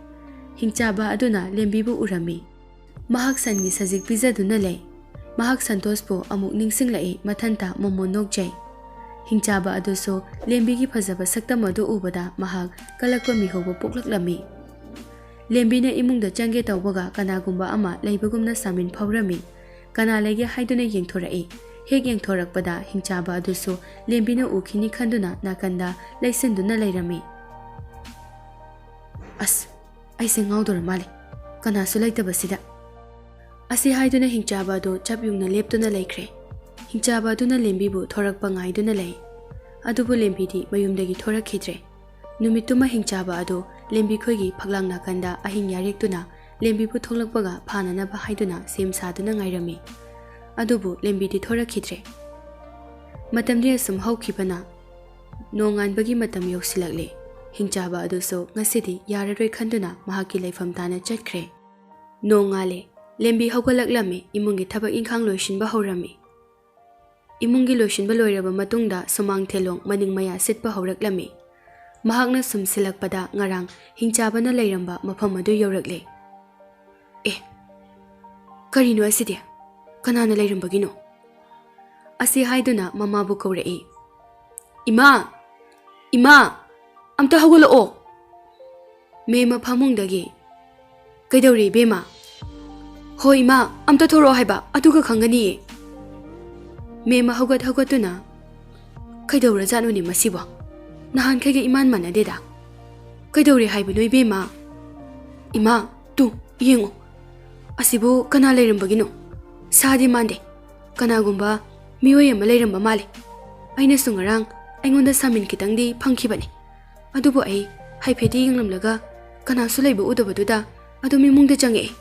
ꯍꯤꯡꯆꯥꯕ ꯑꯗꯨꯅ ꯂꯦꯝꯕꯤꯕꯨ ꯎꯔꯝꯃꯤ꯫ ꯃꯍꯥꯛ ꯁꯟꯒꯤ ꯁꯖꯤꯛ ꯄꯤꯖꯗꯨꯅ ꯂꯩ꯫ ꯃꯍꯥꯛ ꯁꯟꯇꯣꯁꯄꯨ ꯑꯃꯨꯛ ꯅꯤꯡꯁꯤꯡꯂꯛꯏ꯫ ꯃꯊꯟꯇ ꯃꯣꯃꯣꯟ ꯅꯣꯛꯆꯩ꯫ ꯍꯤꯡꯆꯥꯕ ꯑꯗꯨꯁꯨ ꯂꯦꯝꯕꯤꯒꯤ ꯐꯖꯕ ꯁꯛꯇꯝ ꯑꯗꯨ ꯎꯕꯗ ꯃꯍꯥꯛ ꯀꯜꯂꯛꯄ ꯃꯤꯍꯧꯕ ꯄꯣꯛꯂꯛꯂꯝꯃꯤ꯫ ꯂꯦꯝꯕꯤꯅ ꯏꯃꯨꯡꯗ ꯆꯪꯒꯦ ꯇꯧꯕꯒ ꯀꯅꯥꯒꯨꯝꯕ ꯑꯃ ꯂꯩꯕꯒꯨꯝꯅ ꯁꯥꯃꯤꯟ ꯐꯥꯎꯔꯝꯃꯤ꯫ ꯀꯅꯥ ꯂꯩꯒꯦ ꯍꯥꯏꯗꯨꯅ ꯌꯦꯡꯊꯣꯔꯛꯏ꯫ ꯍꯦꯛ ꯌꯦꯡꯊꯣꯔꯛꯄꯗ ꯍꯤꯡꯆꯥꯕ ꯑꯗꯨꯁꯨ ꯂꯦꯝꯕꯤꯅ ꯎꯈꯤꯅꯤ ꯈꯟꯗꯨꯅ ꯅꯥꯀꯟꯗ ꯂꯩꯁꯤꯟꯗꯨꯅ ꯂꯩꯔꯝꯃꯤ꯫ "ꯑꯁ, ꯑꯩꯁꯦ ꯉꯥꯎꯗꯣꯔ ꯃꯥꯜꯂꯦ, ꯀꯅꯥꯁꯨ ꯂꯩꯇꯕꯁꯤꯗ꯫" ꯑꯁꯤ ꯍꯥꯏꯗꯨꯅ ꯍꯤꯡꯆꯥꯕ ꯑꯗꯨ ꯆꯞ ꯌꯨꯡꯅ ꯂꯦꯞꯇꯨꯅ ꯂꯩꯈ꯭ꯔꯦ꯫ ꯍꯤꯡꯆꯥꯕ ꯑꯗꯨꯅ ꯂꯦꯝꯕꯤꯕꯨ ꯊꯣꯔꯛꯄ ꯉꯥꯏꯗꯨꯅ ꯂꯩ꯫ ꯑꯗꯨꯕꯨ ꯂꯦꯝꯕꯤꯗꯤ ꯃꯌꯨꯝꯗꯒꯤ ꯊꯣꯔꯛꯈꯤꯗ꯭ꯔꯦ꯫ ꯅꯨꯃꯤꯠꯇꯨꯃ ꯍꯤꯡꯆꯥꯕ ꯑꯗꯨ ꯂꯦꯝꯕꯤ ꯈꯣꯏꯒꯤ ꯐꯛꯂꯥꯡ ꯅꯥꯀꯟꯗ ꯑꯍꯤꯡ ꯌꯥꯔꯦꯛꯇꯨꯅ ꯂꯦꯝꯕꯤꯕꯨ ꯊꯣꯛꯂꯛꯄꯒ ꯐꯥꯅꯅꯕ ꯍꯥꯏꯗꯨꯅ ꯁꯦꯝ ꯁꯥꯗꯨꯅ ꯉꯥꯏꯔꯝꯃꯤ꯫ ꯑꯗꯨꯕꯨ ꯂꯦꯝꯕꯤꯗꯤ ꯊꯣꯔꯛꯈꯤꯗ꯭ꯔꯦ꯫ ꯃꯇꯝꯗꯤ ꯑꯁꯨꯝ ꯍꯧꯈꯤꯕꯅ ꯅꯣꯡꯉꯥꯟꯕꯒꯤ ꯃꯇꯝ ꯌꯧꯁꯤꯜꯂꯛꯂꯦ꯫ ꯍꯤꯡꯆꯥꯕ ꯑꯗꯨꯁꯨ ꯉꯁꯤꯗꯤ ꯌꯥꯔꯔꯣꯏ ꯈꯟꯗꯨꯅ ꯃꯍꯥꯛꯀꯤ ꯂꯩꯐꯝ ꯇꯥꯅ ꯆꯠꯈ꯭ꯔꯦ꯫ ꯅꯣꯡꯉꯥꯜꯂꯦ꯫ ꯂꯦꯝꯕꯤ ꯍꯧꯒꯠꯂꯛꯂꯝꯃꯤ꯫ ꯏꯃꯨꯡꯒꯤ ꯊꯕꯛ ꯏꯪꯈꯥꯡ ꯂꯣꯏꯁꯤꯟꯕ ꯍꯧꯔꯝꯃꯤ꯫ ꯏꯃꯨꯡꯒꯤ ꯂꯣꯏꯁꯤꯟꯕ ꯂꯣꯏꯔꯕ ꯃꯇꯨꯡꯗ ꯁꯨꯃꯥꯡ ꯊꯦꯂꯣꯡ ꯃꯅꯤꯡ ꯃꯌꯥ ꯁꯤꯠꯄ ꯍꯧꯔꯛꯂꯝꯃꯤ꯫ ꯃꯍꯥꯛꯅ ꯁꯨꯝ ꯁꯤꯜꯂꯛꯄꯗ ꯉꯔꯥꯡ ꯍꯤꯡꯆꯥꯕꯅ ꯂꯩꯔꯝꯕ ꯃꯐꯝ ꯑꯗꯨ ꯌꯧꯔꯛꯂꯦ꯫ "ꯑꯦ, ꯀꯔꯤꯅꯣ ꯑꯁꯤꯗꯤ? ꯀꯅꯥꯅ ꯂꯩꯔꯝꯕꯒꯤꯅꯣ?" ꯑꯁꯤ ꯍꯥꯏꯗꯨꯅ ꯃꯃꯥꯕꯨ ꯀꯧꯔꯛꯏ꯫ "ꯏꯃꯥ! ꯏꯃꯥ! ꯑꯝꯇ ꯍꯧꯒꯠꯂꯛꯑꯣ!" ꯃꯦꯝꯃ ꯐꯃꯨꯡꯗꯒꯤ, "ꯀꯩꯗꯧꯔꯦ ꯏꯕꯦꯝꯃ?" "ꯍꯣꯏ ꯏꯃꯥ, ꯑꯝꯇ ꯊꯣꯔꯛꯑꯣ ꯍꯥꯏꯕ, ꯑꯗꯨꯒ ꯈꯪꯒꯅꯤꯌꯦ꯫" ꯃꯦꯝꯃ ꯍꯧꯒꯠ ꯍꯧꯒꯠꯇꯨꯅ, "ꯀꯩꯗꯧꯔꯖꯥꯠꯅꯣꯅꯦ ꯃꯁꯤꯕꯣ? ꯅꯍꯥꯟꯈꯩꯒ ꯏꯃꯥꯟ ꯃꯥꯟꯅꯗꯦꯗ꯫ ꯀꯩꯗꯧꯔꯦ ꯍꯥꯏꯕꯅꯣ ꯏꯕꯦꯝꯃ?" "ꯏꯃꯥ, ꯇꯨ, ꯌꯦꯡꯉꯣ꯫ ꯑꯁꯤꯕꯨ ꯀꯅꯥ ꯂꯩꯔꯝꯕꯒꯤꯅꯣ? ꯁꯥꯗꯤ ꯃꯥꯟꯗꯦ꯫ ꯀꯅꯥꯒꯨꯝꯕ ꯃꯤꯑꯣꯏ ꯑꯃ ꯂꯩꯔꯝꯕ ꯃꯥꯜꯂꯦ꯫ ꯑꯩꯅꯁꯨ ꯉꯔꯥꯡ ꯑꯩꯉꯣꯟꯗ ꯁꯥꯃꯤꯟ ꯈꯤꯇꯪꯗꯤ ꯐꯪꯈꯤꯕꯅꯤ꯫ ꯑꯗꯨꯕꯨ ꯑꯩ ꯍꯥꯏꯐꯦꯠꯇꯤ ꯌꯦꯡꯂꯝꯂꯒ ꯀꯅꯥꯁꯨ ꯂꯩꯕ ꯎꯗꯕꯗꯨꯗ ꯑꯗꯨꯝ ꯏꯃꯨꯡꯗ ꯆꯪꯉꯛꯑꯦ꯫"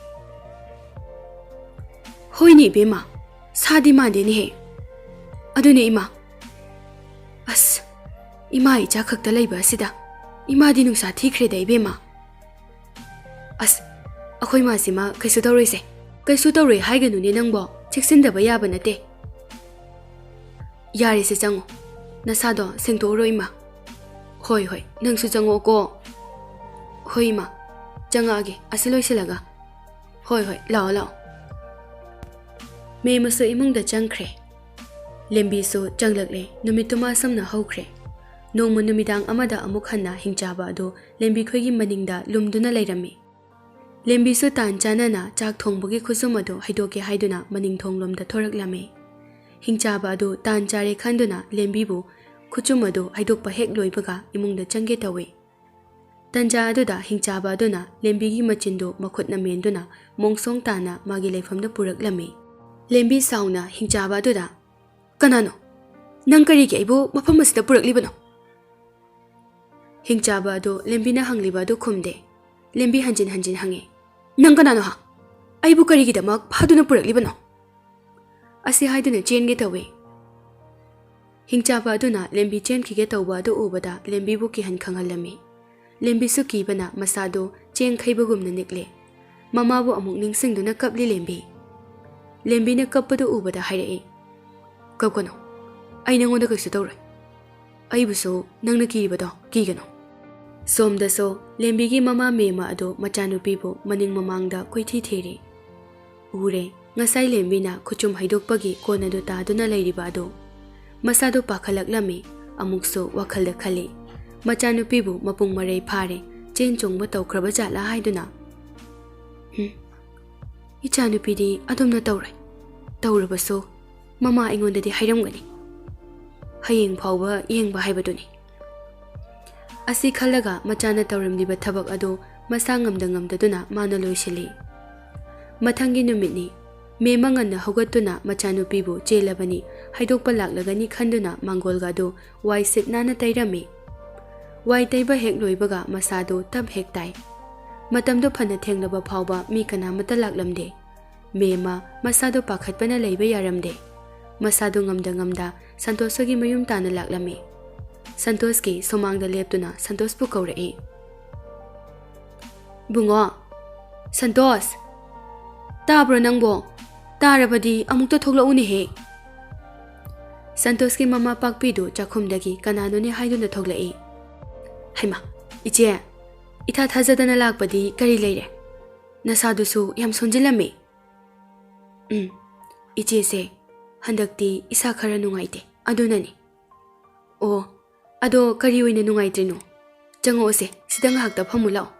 "ꯍꯣꯏꯅꯦ ꯏꯕꯦꯝꯃ, ꯁꯥꯗꯤ ꯃꯥꯟꯗꯦꯅꯦꯍꯦ꯫ ꯑꯗꯨꯅꯦ ꯏꯃꯥ꯫ ꯑꯁ, ꯏꯃꯥ ꯏꯆꯥ ꯈꯛꯇ ꯂꯩꯕ ꯑꯁꯤꯗ ꯏꯃꯥꯗꯤ ꯅꯨꯡꯁꯥ ꯊꯤꯈ꯭ꯔꯦꯗ ꯏꯕꯦꯝꯃ꯫ ꯑꯁ, ꯑꯩꯈꯣꯏ ꯃꯥꯁꯤꯃ ꯀꯩꯁꯨ ꯇꯧꯔꯣꯏꯁꯦ꯫" "ꯀꯩꯁꯨ ꯇꯧꯔꯣꯏ ꯍꯥꯏꯒꯅꯨꯅꯦ ꯅꯪꯕꯣ, ꯆꯦꯛꯁꯤꯟꯗꯕ ꯌꯥꯕ ꯅꯠꯇꯦ꯫" "ꯌꯥꯔꯦꯁꯦ, ꯆꯪꯉꯣ꯫ ꯅꯁꯥꯗꯣ ꯁꯦꯡꯗꯣꯛꯎꯔꯣ ꯏꯃꯥ꯫" "ꯍꯣꯏ, ꯍꯣꯏ, ꯅꯪꯁꯨ ꯆꯪꯉꯛꯑꯣꯀꯣ꯫" "ꯍꯣꯏ ꯏꯃꯥ, ꯆꯪꯉꯛꯑꯒꯦ, ꯑꯁꯤ ꯂꯣꯏꯁꯤꯜꯂꯒ꯫ ꯍꯣꯏ, ꯍꯣꯏ, ꯂꯥꯛꯑꯣ, ꯂꯥꯛꯑꯣ꯫" ꯃꯦꯝꯃꯁꯨ ꯏꯃꯨꯡꯗ ꯆꯪꯈ꯭ꯔꯦ꯫ ꯂꯦꯝꯕꯤꯁꯨ ꯆꯪꯂꯛꯂꯦ꯫ ꯅꯨꯃꯤꯠꯇꯨ ꯃꯥꯁꯝꯅ ꯍꯧꯈ꯭ꯔꯦ꯫ ꯅꯣꯡꯃ ꯅꯨꯃꯤꯗꯥꯡ ꯑꯃꯗ ꯑꯃꯨꯛ ꯍꯟꯅ ꯍꯤꯡꯆꯥꯕ ꯑꯗꯨ ꯂꯦꯝꯕꯤꯈꯣꯏꯒꯤ ꯃꯅꯤꯡꯗ ꯂꯨꯝꯗꯨꯅ ꯂꯩꯔꯝꯃꯤ꯫ ꯂꯦꯝꯕꯤꯁꯨ ꯇꯥꯟ ꯆꯥꯅꯅ ꯆꯥꯛ ꯊꯣꯡꯕꯒꯤ ꯈꯨꯆꯨꯝ ꯑꯗꯨ ꯍꯩꯗꯣꯛꯀꯦ ꯍꯥꯏꯗꯨꯅ ꯃꯅꯤꯡ ꯊꯣꯡꯂꯣꯝꯗ ꯊꯣꯔꯛꯂꯝꯃꯤ꯫ ꯍꯤꯡꯆꯥꯕ ꯑꯗꯨ ꯇꯥꯟ ꯆꯥꯔꯦ ꯈꯟꯗꯨꯅ ꯂꯦꯝꯕꯤꯕꯨ ꯈꯨꯆꯨꯝ ꯑꯗꯨ ꯍꯩꯗꯣꯛꯄ ꯍꯦꯛ ꯂꯣꯏꯕꯒ ꯏꯃꯨꯡꯗ ꯆꯪꯒꯦ ꯇꯧꯏ꯫ ꯇꯟꯖꯥ ꯑꯗꯨꯗ ꯍꯤꯡꯆꯥꯕ ꯑꯗꯨꯅ ꯂꯦꯝꯕꯤꯒꯤ ꯃꯆꯤꯟꯗꯨ ꯃꯈꯨꯠꯅ ꯃꯦꯟꯗꯨꯅ ꯃꯣꯡꯁꯣꯡ ꯇꯥꯅ ꯃꯥꯒꯤ ꯂꯩꯐꯝꯗ ꯄꯨꯔꯛꯂꯝꯃꯤ꯫ ꯂꯦꯝꯕꯤ ꯁꯥꯎꯅ ꯍꯤꯡꯆꯥꯕ ꯑꯗꯨꯗ, "ꯀꯅꯥꯅꯣ? ꯅꯪ ꯀꯔꯤꯒꯤ ꯑꯩꯕꯨ ꯃꯐꯝ ꯑꯁꯤꯗ ꯄꯨꯔꯛꯂꯤꯕꯅꯣ?" ꯍꯤꯡꯆꯥꯕ ꯑꯗꯨ ꯂꯦꯝꯕꯤꯅ ꯍꯪꯂꯤꯕ ꯑꯗꯨ ꯈꯨꯝꯗꯦ꯫ ꯂꯦꯝꯕꯤ ꯍꯟꯖꯤꯟ ꯍꯟꯖꯤꯟ ꯍꯪꯉꯤ, "ꯅꯪ ꯀꯅꯥꯅꯣ ꯍꯥ? ꯑꯩꯕꯨ ꯀꯔꯤꯒꯤꯗꯃꯛ ꯐꯥꯗꯨꯅ ꯄꯨꯔꯛꯂꯤꯕꯅꯣ?" ꯑꯁꯤ ꯍꯥꯏꯗꯨꯅ ꯆꯦꯟꯒꯦ ꯇꯧꯏ꯫ ꯍꯤꯡꯆꯥꯕ ꯑꯗꯨꯅ ꯂꯦꯝꯕꯤ ꯆꯦꯟꯈꯤꯒꯦ ꯇꯧꯕ ꯑꯗꯨ ꯎꯕꯗ ꯂꯦꯝꯕꯤꯕꯨ ꯀꯤꯍꯟ ꯈꯪꯍꯜꯂꯝꯃꯤ꯫ ꯂꯦꯝꯕꯤꯁꯨ ꯀꯤꯕꯅ ꯃꯁꯥꯗꯨ ꯆꯦꯡ ꯈꯩꯕꯒꯨꯝꯅ ꯅꯤꯛꯂꯦ꯫ ꯃꯃꯥꯕꯨ ꯑꯃꯨꯛ ꯅꯤꯡꯁꯤꯡꯗꯨꯅ ꯀꯞꯂꯤ ꯂꯦꯝꯕꯤ꯫ ꯂꯦꯝꯕꯤꯅ ꯀꯞꯄꯗꯨ ꯎꯕꯗ ꯍꯥꯏꯔꯛꯏ, "ꯀꯞꯀꯅꯨ, ꯑꯩ ꯅꯉꯣꯟꯗ ꯀꯩꯁꯨ ꯇꯧꯔꯣꯏ꯫ ꯑꯩꯕꯨꯁꯨ ꯅꯪꯅ ꯀꯤꯔꯤꯕꯗꯣ ꯀꯤꯒꯅꯨ꯫" ꯁꯣꯝꯗꯁꯨ ꯂꯦꯝꯕꯤꯒꯤ ꯃꯃꯥ ꯃꯦꯝꯃ ꯑꯗꯨ ꯃꯆꯥꯅꯨꯄꯤꯕꯨ ꯃꯅꯤꯡ ꯃꯃꯥꯡꯗ ꯀꯣꯏꯊꯤ ꯊꯤꯔꯤ꯫ ꯎꯔꯦ, ꯉꯁꯥꯏ ꯂꯦꯝꯕꯤꯅ ꯈꯨꯆꯨꯝ ꯍꯩꯗꯣꯛꯄꯒꯤ ꯀꯣꯟ ꯑꯗꯨ ꯇꯥꯗꯨꯅ ꯂꯩꯔꯤꯕ ꯑꯗꯨ꯫ ꯃꯁꯥꯗꯨ ꯄꯥꯈꯠꯂꯛꯂꯝꯃꯤ, ꯑꯃꯨꯛꯁꯨ ꯋꯥꯈꯜꯗ ꯈꯜꯂꯤ, ꯃꯆꯥꯅꯨꯄꯤꯕꯨ ꯃꯄꯨꯡ ꯃꯔꯩ ꯐꯥꯔꯦ, ꯆꯦꯟ ꯆꯣꯡꯕ ꯇꯧꯈ꯭ꯔꯕ ꯖꯥꯠꯂꯥ ꯍꯥꯏꯗꯨꯅ꯫ "ꯍꯨꯝ, ꯏꯆꯥꯅꯨꯄꯤꯗꯤ ꯑꯗꯨꯝꯅ ꯇꯧꯔꯣꯏ, ꯇꯧꯔꯕꯁꯨ ꯃꯃꯥ ꯑꯩꯉꯣꯟꯗꯗꯤ ꯍꯥꯏꯔꯝꯒꯅꯤ꯫ ꯍꯌꯦꯡ ꯐꯥꯎꯕ ꯌꯦꯡꯕ ꯍꯥꯏꯕꯗꯨꯅꯤ꯫" ꯑꯁꯤ ꯈꯜꯂꯒ ꯃꯆꯥꯅ ꯇꯧꯔꯝꯂꯤꯕ ꯊꯕꯛ ꯑꯗꯨ ꯃꯁꯥ ꯉꯝꯗ ꯉꯝꯗꯗꯨꯅ ꯃꯥꯅ ꯂꯣꯏꯁꯤꯜꯂꯤ꯫ ꯃꯊꯪꯒꯤ ꯅꯨꯃꯤꯠꯅꯤ꯫ ꯃꯦꯝꯃ ꯉꯟꯅ ꯍꯧꯒꯠꯇꯨꯅ ꯃꯆꯥꯅꯨꯄꯤꯕꯨ ꯆꯦꯜꯂꯕꯅꯤ, ꯍꯩꯗꯣꯛꯄ ꯂꯥꯛꯂꯒꯅꯤ ꯈꯟꯗꯨꯅ ꯃꯥꯡꯒꯣꯜꯒ ꯑꯗꯨ ꯋꯥꯏ ꯁꯤꯠ ꯅꯥꯟꯅ ꯇꯩꯔꯝꯃꯤ꯫ ꯋꯥꯏ ꯇꯩꯕ ꯍꯦꯛ ꯂꯣꯏꯕꯒ ꯃꯁꯥꯗꯨ ꯇꯞ ꯍꯦꯛ ꯇꯥꯏ꯫ ꯃꯇꯝꯗꯨ ꯐꯅ ꯊꯦꯡꯂꯕ ꯐꯥꯎꯕ ꯃꯤ ꯀꯅꯥꯃꯠꯇ ꯂꯥꯛꯂꯝꯗꯦ꯫ ꯃꯦꯝꯃ ꯃꯁꯥꯗꯨ ꯄꯥꯈꯠꯄꯅ ꯂꯩꯕ ꯌꯥꯔꯝꯗꯦ꯫ ꯃꯁꯥꯗꯨ ꯉꯝꯗ ꯉꯝꯗ ꯁꯟꯇꯣꯁ ꯍꯣꯏꯒꯤ ꯃꯌꯨꯝ ꯇꯥꯟꯅ ꯂꯥꯛꯂꯝꯃꯤ꯫ ꯁꯟꯇꯣꯁꯀꯤ ꯁꯨꯃꯥꯡꯗ ꯂꯦꯞꯇꯨꯅ ꯁꯟꯇꯣꯁꯄꯨ ꯀꯧꯔꯛꯏ꯫ "ꯕꯨꯡꯉꯣ, ꯁꯟꯇꯣꯁ, ꯇꯥꯕ꯭ꯔꯣ ꯅꯪꯕꯣ? ꯇꯥꯔꯕꯗꯤ ꯑꯃꯨꯛꯇ ꯊꯣꯛꯂꯛꯎꯅꯦꯍꯦ꯫" ꯁꯟꯇꯣꯁꯀꯤ ꯃꯃꯥ ꯄꯥꯛꯄꯤꯗꯨ ꯆꯥꯛꯈꯨꯝꯗꯒꯤ ꯀꯅꯥꯅꯣꯅꯦ ꯍꯥꯏꯗꯨꯅ ꯊꯣꯛꯂꯛꯏ꯫ "ꯍꯩꯃꯥ, ꯏꯆꯦ, ꯏꯊꯥ ꯊꯥꯖꯗꯅ ꯂꯥꯛꯄꯗꯤ ꯀꯔꯤ ꯂꯩꯔꯦ? ꯅꯁꯥꯗꯨꯁꯨ ꯌꯥꯝ ꯁꯣꯟꯖꯤꯜꯂꯝꯃꯤ꯫" "ꯎꯝ, "ꯏꯆꯦꯁꯦ, ꯍꯟꯗꯛꯇꯤ ꯏꯁꯥ ꯈꯔ ꯅꯨꯡꯉꯥꯏꯇꯦ, ꯑꯗꯨꯅꯅꯤ꯫" "ꯑꯣ, ꯑꯗꯣ ꯀꯔꯤ ꯑꯣꯏꯅ ꯅꯨꯡꯉꯥꯏꯇ꯭ꯔꯤꯅꯣ? ꯆꯪꯉꯛꯑꯣꯁꯦ, ꯁꯤꯗ ꯉꯥꯏꯍꯥꯛꯇ ꯐꯝꯃꯨ ꯂꯥꯛꯑꯣ꯫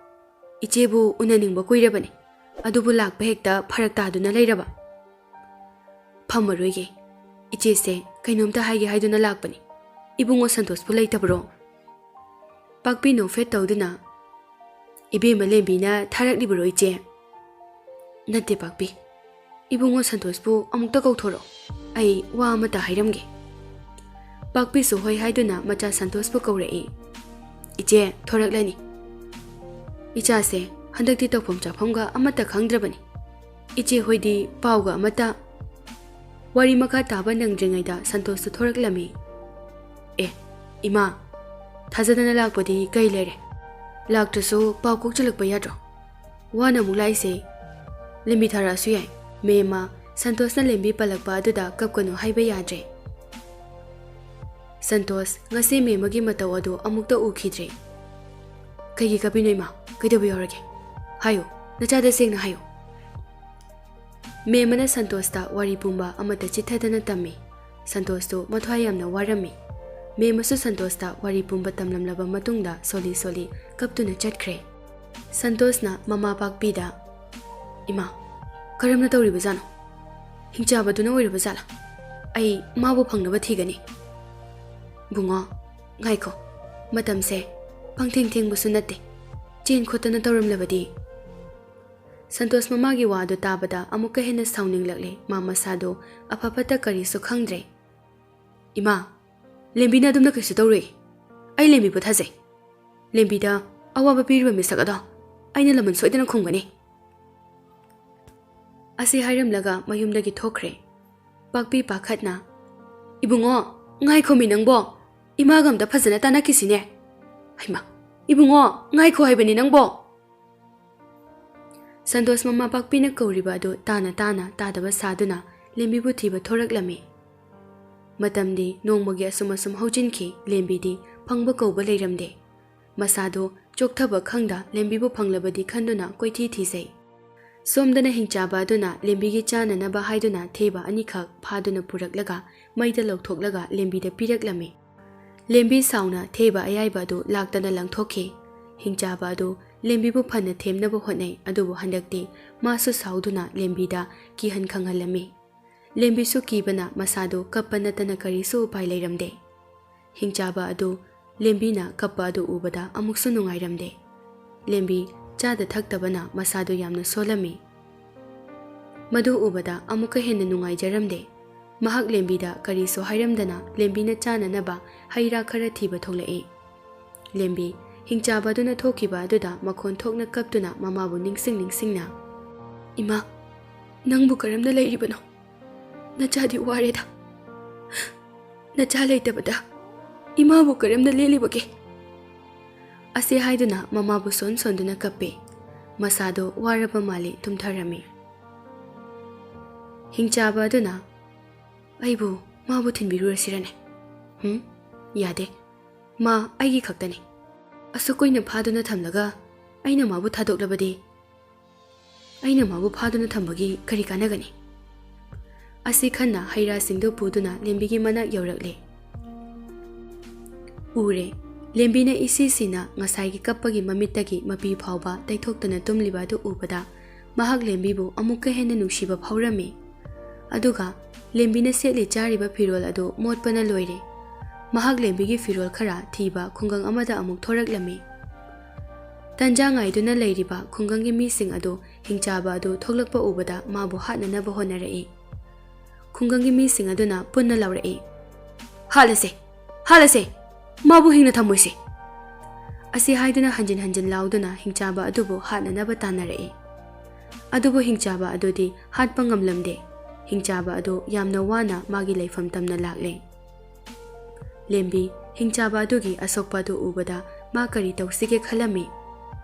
ꯏꯆꯦꯕꯨ ꯎꯅꯅꯤꯡꯕ ꯀꯨꯏꯔꯕꯅꯤ, ꯑꯗꯨꯕꯨ ꯂꯥꯛꯄ ꯍꯦꯛꯇ ꯐꯔꯛ ꯇꯥꯗꯨꯅ ꯂꯩꯔꯕ꯫" "ꯐꯝꯃꯔꯣꯏꯒꯦ, ꯏꯆꯦꯁꯦ ꯀꯩꯅꯣꯝꯇ ꯍꯥꯏꯒꯦ ꯍꯥꯏꯗꯨꯅ ꯂꯥꯛꯄꯅꯤ꯫ ꯏꯕꯨꯡꯉꯣ ꯁꯟꯇꯣꯁꯄꯨ ꯂꯩꯇꯕ꯭ꯔꯣ?" ꯄꯥꯛꯄꯤ ꯅꯣꯛꯐꯦꯠ ꯇꯧꯗꯨꯅ, "ꯏꯕꯦꯝꯃ ꯂꯦꯝꯕꯤꯅ ꯊꯥꯔꯛꯂꯤꯕꯔꯣ, ꯏꯆꯦ?" "ꯅꯠꯇꯦ ꯄꯥꯛꯄꯤ, ꯏꯕꯨꯡꯉꯣ ꯁꯟꯇꯣꯁꯄꯨ ꯑꯃꯨꯛꯇ ꯀꯧꯊꯣꯔꯛꯑꯣ, ꯑꯩ ꯋꯥ ꯑꯃꯇ ꯍꯥꯏꯔꯝꯒꯦ꯫" ꯄꯥꯛꯄꯤꯁꯨ ꯍꯣꯏ ꯍꯥꯏꯗꯨꯅ ꯃꯆꯥ ꯁꯟꯇꯣꯁꯄꯨ ꯀꯧꯔꯛꯏ꯫ "ꯏꯆꯦ, ꯊꯣꯔꯛꯂꯅꯤ꯫ ꯏꯆꯥꯁꯦ ꯍꯟꯗꯛꯇꯤ ꯇꯧꯐꯝ ꯆꯥꯐꯝꯒ ꯑꯃꯠꯇ ꯈꯪꯗ꯭ꯔꯕꯅꯤ꯫ ꯏꯆꯦ ꯍꯣꯏꯗꯤ ꯄꯥꯎꯒ ꯑꯃꯠꯇ꯫" ꯋꯥꯔꯤ ꯃꯈꯥ ꯇꯥꯕ ꯅꯪꯗ꯭ꯔꯤꯉꯩꯗ ꯁꯟꯇꯣꯁꯇꯨ ꯊꯣꯔꯛꯂꯝꯃꯤ꯫ "ꯑꯦ, ꯏꯃꯥ, ꯊꯥꯖꯗꯅ ꯂꯥꯛꯄꯗꯤ ꯀꯩ ꯂꯩꯔꯦ? ꯂꯥꯛꯇ꯭ꯔꯁꯨ ꯄꯥꯎ ꯀꯣꯛ ꯆꯜꯂꯛꯄ ꯌꯥꯗ꯭ꯔꯣ? ꯋꯥꯅ ꯑꯃꯨꯛ ꯂꯥꯛꯏꯁꯦ꯫ ꯂꯦꯝꯕꯤ ꯊꯥꯔꯛꯑꯁꯨ ꯌꯥꯏ꯫" ꯃꯦꯝꯃ ꯁꯟꯇꯣꯁꯅ ꯂꯦꯝꯕꯤ ꯄꯜꯂꯛꯄ ꯑꯗꯨꯗ ꯀꯞꯀꯅꯨ ꯍꯥꯏꯕ ꯌꯥꯗ꯭ꯔꯦ꯫ ꯁꯟꯇꯣꯁ ꯉꯁꯤ ꯃꯦꯝꯃꯒꯤ ꯃꯇꯧ ꯑꯗꯨ ꯑꯃꯨꯛꯇ ꯎꯈꯤꯗ꯭ꯔꯦ꯫ "ꯀꯩꯒꯤ ꯀꯞꯄꯤꯅꯣ ꯏꯃꯥ? ꯀꯩꯗꯧꯕ ꯌꯥꯎꯔꯒꯦ? ꯍꯥꯏꯌꯨ, ꯅꯆꯥꯗ ꯁꯦꯡꯅ ꯍꯥꯏꯌꯨ꯫" ꯃꯦꯝꯃꯅ ꯁꯟꯇꯣꯁꯇ ꯋꯥꯔꯤ ꯄꯨꯝꯕ ꯑꯃꯠꯇ ꯆꯤꯠꯊꯗꯅ ꯇꯝꯃꯤ꯫ ꯁꯟꯇꯣꯁꯇꯨ ꯃꯊ꯭ꯋꯥꯏ ꯌꯥꯝꯅ ꯋꯥꯔꯝꯃꯤ꯫ ꯃꯦꯝꯃꯁꯨ ꯁꯟꯇꯣꯁꯇ ꯋꯥꯔꯤ ꯄꯨꯝꯕ ꯇꯝꯂꯝꯂꯕ ꯃꯇꯨꯡꯗ ꯁꯣꯜꯂꯤ ꯁꯣꯜꯂꯤ ꯀꯞꯇꯨꯅ ꯆꯠꯈ꯭ꯔꯦ꯫ ꯁꯟꯇꯣꯁꯅ ꯃꯃꯥ ꯄꯥꯛꯄꯤꯗ, "ꯏꯃꯥ, ꯀꯔꯝꯅ ꯇꯧꯔꯤꯕꯖꯥꯠꯅꯣ? ꯍꯤꯡꯆꯥꯕꯗꯨꯅ ꯑꯣꯏꯔꯕ ꯖꯥꯠꯂꯥ? ꯑꯩ ꯃꯥꯕꯨ ꯐꯪꯅꯕ ꯊꯤꯒꯅꯤ꯫" "ꯕꯨꯡꯉꯣ, ꯉꯥꯏꯈꯣ, ꯃꯇꯝꯁꯦ ꯄꯪꯊꯦꯡ ꯊꯦꯡꯕꯁꯨ ꯅꯠꯇꯦ꯫ ꯆꯦꯟ ꯈꯣꯠꯇꯅ ꯇꯧꯔꯝꯂꯕꯗꯤ꯫" ꯁꯟꯇꯣꯁ ꯃꯃꯥꯒꯤ ꯋꯥꯗꯨ ꯇꯥꯕꯗ ꯑꯃꯨꯛꯀ ꯍꯦꯟꯅ ꯁꯥꯎꯅꯤꯡꯂꯛꯂꯦ꯫ ꯃꯥ ꯃꯁꯥꯗꯨ ꯑꯐ ꯐꯠꯇ ꯀꯔꯤꯁꯨ ꯈꯪꯗ꯭ꯔꯦ꯫ "ꯏꯃꯥ, ꯂꯦꯝꯕꯤꯅ ꯑꯗꯨꯝꯅ ꯀꯩꯁꯨ ꯇꯧꯔꯣꯏ꯫ ꯑꯩ ꯂꯦꯝꯕꯤꯕꯨ ꯊꯥꯖꯩ꯫ ꯂꯦꯝꯕꯤꯗ ꯑꯋꯥꯕ ꯄꯤꯔꯤꯕ ꯃꯤꯁꯛ ꯑꯗꯣ ꯑꯩꯅ ꯂꯃꯟ ꯁꯣꯏꯗꯅ ꯈꯨꯝꯒꯅꯤ꯫" ꯑꯁꯤ ꯍꯥꯏꯔꯝꯂꯒ ꯃꯌꯨꯝꯗꯒꯤ ꯊꯣꯛꯈ꯭ꯔꯦ꯫ ꯄꯥꯛꯄꯤ ꯄꯥꯈꯠꯅ, "ꯏꯕꯨꯡꯉꯣ, ꯉꯥꯏꯈꯣꯃꯤ ꯅꯪꯕꯣ꯫ ꯏꯃꯥꯒ ꯑꯝꯇ ꯐꯖꯅ ꯇꯥꯟꯅꯈꯤꯁꯤꯅꯦ꯫ ꯍꯩꯃꯥ, ꯏꯕꯨꯡꯉꯣ, ꯉꯥꯏꯈꯣ ꯍꯥꯏꯕꯅꯤ ꯅꯪꯕꯣ!" ꯁꯟꯇꯣꯁ ꯃꯃꯥ ꯄꯥꯛꯄꯤꯅ ꯀꯧꯔꯤꯕ ꯑꯗꯨ ꯇꯥꯅ ꯇꯥꯅ ꯇꯥꯗꯕ ꯁꯥꯗꯨꯅ ꯂꯦꯝꯕꯤꯕꯨ ꯊꯤꯕ ꯊꯣꯔꯛꯂꯝꯃꯤ꯫ ꯃꯇꯝꯗꯤ ꯅꯣꯡꯃꯒꯤ ꯑꯁꯨꯝ ꯑꯁꯨꯝ ꯍꯧꯖꯤꯟꯈꯤ꯫ ꯂꯦꯝꯕꯤꯗꯤ ꯐꯪꯕ ꯀꯧꯕ ꯂꯩꯔꯝꯗꯦ꯫ ꯃꯁꯥꯗꯣ ꯆꯣꯛꯊꯕ ꯈꯪꯗ ꯂꯦꯝꯕꯤꯕꯨ ꯐꯪꯂꯕꯗꯤ ꯈꯟꯗꯨꯅ ꯀꯣꯏꯊꯤ ꯊꯤꯖꯩ꯫ ꯁꯣꯝꯗꯅ ꯍꯤꯡꯆꯥꯕ ꯑꯗꯨꯅ ꯂꯦꯝꯕꯤꯒꯤ ꯆꯥꯅꯅꯕ ꯍꯥꯏꯗꯨꯅ ꯊꯦꯕ ꯑꯅꯤꯈꯛ ꯐꯥꯗꯨꯅ ꯄꯨꯔꯛꯂꯒ ꯃꯩꯗ ꯂꯧꯊꯣꯛꯂꯒ ꯂꯦꯝꯕꯤꯗ ꯄꯤꯔꯛꯂꯝꯃꯤ꯫ ꯂꯦꯝꯕꯤ ꯁꯥꯎꯅ ꯊꯦꯕ ꯑꯌꯥꯏꯕ ꯑꯗꯨ ꯂꯥꯛꯇꯅ ꯂꯪꯊꯣꯛꯈꯤ꯫ ꯍꯤꯡꯆꯥꯕ ꯑꯗꯨ ꯂꯦꯝꯕꯤꯕꯨ ꯐꯅ ꯊꯦꯝꯅꯕ ꯍꯣꯠꯅꯩ, ꯑꯗꯨꯕꯨ ꯍꯟꯗꯛꯇꯤ ꯃꯥꯁꯨ ꯁꯥꯎꯗꯨꯅ ꯂꯦꯝꯕꯤꯗ ꯀꯤꯍꯟ ꯈꯪꯍꯜꯂꯝꯃꯤ꯫ ꯂꯦꯝꯕꯤꯁꯨ ꯀꯤꯕꯅ ꯃꯁꯥꯗꯨ ꯀꯞꯄ ꯅꯠꯇꯅ ꯀꯔꯤꯁꯨ ꯎꯄꯥꯏ ꯂꯩꯔꯝꯗꯦ꯫ ꯍꯤꯡꯆꯥꯕ ꯑꯗꯨ ꯂꯦꯝꯕꯤꯅ ꯀꯞꯄ ꯑꯗꯨ ꯎꯕꯗ ꯑꯃꯨꯛꯁꯨ ꯅꯨꯡꯉꯥꯏꯔꯝꯗꯦ꯫ ꯂꯦꯝꯕꯤ ꯆꯥꯗ ꯊꯛꯇꯕꯅ ꯃꯁꯥꯗꯨ ꯌꯥꯝꯅ ꯁꯣꯜꯂꯝꯃꯤ꯫ ꯃꯗꯨ ꯎꯕꯗ ꯑꯃꯨꯛꯀ ꯍꯦꯟꯅ ꯅꯨꯡꯉꯥꯏꯖꯔꯝꯗꯦ꯫ ꯃꯍꯥꯛ ꯂꯦꯝꯕꯤꯗ ꯀꯔꯤꯁꯨ ꯍꯥꯏꯔꯝꯗꯅ ꯂꯦꯝꯕꯤꯅ ꯆꯥꯅꯅꯕ ꯍꯩ ꯔꯥ ꯈꯔ ꯊꯤꯕ ꯊꯣꯛꯂꯛꯏ꯫ ꯂꯦꯝꯕꯤ ꯍꯤꯡꯆꯥꯕ ꯑꯗꯨꯅ ꯊꯣꯛꯈꯤꯕ ꯑꯗꯨꯗ ꯃꯈꯣꯟ ꯊꯣꯛꯅ ꯀꯞꯇꯨꯅ ꯃꯃꯥꯕꯨ ꯅꯤꯡꯁꯤꯡ ꯅꯤꯡꯁꯤꯡꯅ, "ꯏꯃꯥ, ꯅꯪꯕꯨ ꯀꯔꯝꯅ ꯂꯩꯔꯤꯕꯅꯣ? ꯅꯆꯥꯗꯤ ꯋꯥꯔꯦꯗ꯫ ꯅꯆꯥ ꯂꯩꯇꯕꯗ ꯏꯃꯥꯕꯨ ꯀꯔꯝꯅ ꯂꯦꯜꯂꯤꯕꯒꯦ?" ꯑꯁꯤ ꯍꯥꯏꯗꯨꯅ ꯃꯃꯥꯕꯨ ꯁꯣꯟ ꯁꯣꯟꯗꯨꯅ ꯀꯞꯄꯦ꯫ ꯃꯁꯥꯗꯣ ꯋꯥꯔꯕ ꯃꯥꯜꯂꯤ, ꯇꯨꯝꯊꯔꯝꯃꯤ꯫ ꯍꯤꯡꯆꯥꯕ ꯑꯗꯨꯅ, "ꯑꯩꯕꯨ ꯃꯥꯕꯨ ꯊꯤꯟꯕꯤꯔꯨꯔꯁꯤꯔꯅꯦ?" "ꯍꯨꯝ, ꯌꯥꯗꯦ꯫ ꯃꯥ ꯑꯩꯒꯤ ꯈꯛꯇꯅꯤ꯫ ꯑꯁꯨꯛ ꯀꯨꯏꯅ ꯐꯥꯗꯨꯅ ꯊꯝꯂꯒ ꯑꯩꯅ ꯃꯥꯕꯨ ꯊꯥꯗꯣꯛꯂꯕꯗꯤ ꯑꯩꯅ ꯃꯥꯕꯨ ꯐꯥꯗꯨꯅ ꯊꯝꯕꯒꯤ ꯀꯔꯤ ꯀꯥꯟꯅꯒꯅꯤ?" ꯑꯁꯤ ꯈꯟꯅ ꯍꯩ ꯔꯥꯁꯤꯡꯗꯨ ꯄꯨꯗꯨꯅ ꯂꯦꯝꯕꯤꯒꯤ ꯃꯅꯥꯛ ꯌꯧꯔꯛꯂꯦ꯫ ꯎꯔꯦ, ꯂꯦꯝꯕꯤꯅ ꯏꯁꯤ ꯁꯤꯅ ꯉꯁꯥꯏꯒꯤ ꯀꯞꯄꯒꯤ ꯃꯃꯤꯠꯇꯒꯤ ꯃꯄꯤ ꯐꯥꯎꯕ ꯇꯩꯊꯣꯛꯇꯅ ꯇꯨꯝꯂꯤꯕ ꯑꯗꯨ ꯎꯕꯗ ꯃꯍꯥꯛ ꯂꯦꯝꯕꯤꯕꯨ ꯑꯃꯨꯛꯀ ꯍꯦꯟꯅ ꯅꯨꯡꯁꯤꯕ ꯐꯥꯎꯔꯝꯃꯤ꯫ ꯑꯗꯨꯒ ꯂꯦꯝꯕꯤꯅ ꯁꯦꯠꯂꯤ ꯆꯥꯔꯤꯕ ꯐꯤꯔꯣꯜ ꯑꯗꯨ ꯃꯣꯠꯄꯅ ꯂꯣꯏꯔꯦ꯫ ꯃꯍꯥꯛ ꯂꯦꯝꯕꯤꯒꯤ ꯐꯤꯔꯣꯜ ꯈꯔ ꯊꯤꯕ ꯈꯨꯡꯒꯪ ꯑꯃꯗ ꯑꯃꯨꯛ ꯊꯣꯔꯛꯂꯝꯃꯤ꯫ ꯇꯟꯖꯥ ꯉꯥꯏꯗꯨꯅ ꯂꯩꯔꯤꯕ ꯈꯨꯡꯒꯪꯒꯤ ꯃꯤꯁꯤꯡ ꯑꯗꯨ ꯍꯤꯡꯆꯥꯕ ꯑꯗꯨ ꯊꯣꯛꯂꯛꯄ ꯎꯕꯗ ꯃꯥꯕꯨ ꯍꯥꯠꯅꯅꯕ ꯍꯣꯠꯅꯔꯛꯏ꯫ ꯈꯨꯡꯒꯪꯒꯤ ꯃꯤꯁꯤꯡ ꯑꯗꯨꯅ ꯄꯨꯟꯅ ꯂꯥꯎꯔꯛꯏ, "ꯍꯥꯠꯂꯁꯦ! ꯍꯥꯠꯂꯁꯦ! ꯃꯥꯕꯨ ꯍꯤꯡꯅ ꯊꯝꯃꯣꯏꯁꯦ!" ꯑꯁꯤ ꯍꯥꯏꯗꯨꯅ ꯍꯟꯖꯤꯟ ꯍꯟꯖꯤꯟ ꯂꯥꯎꯗꯨꯅ ꯍꯤꯡꯆꯥꯕ ꯑꯗꯨꯕꯨ ꯍꯥꯠꯅꯅꯕ ꯇꯥꯟꯅꯔꯛꯏ꯫ ꯑꯗꯨꯕꯨ ꯍꯤꯡꯆꯥꯕ ꯑꯗꯨꯗꯤ ꯍꯥꯠꯄ ꯉꯝꯂꯝꯗꯦ꯫ ꯍꯤꯡꯆꯥꯕ ꯑꯗꯨ ꯌꯥꯝꯅ ꯋꯥꯅ ꯃꯥꯒꯤ ꯂꯩꯐꯝ ꯇꯝꯅ ꯂꯥꯛꯂꯦ꯫ ꯂꯦꯝꯕꯤ ꯍꯤꯡꯆꯥꯕ ꯑꯗꯨꯒꯤ ꯑꯁꯣꯛꯄ ꯑꯗꯨ ꯎꯕꯗ ꯃꯥ ꯀꯔꯤ ꯇꯧꯁꯤꯒꯦ ꯈꯜꯂꯝꯃꯤ꯫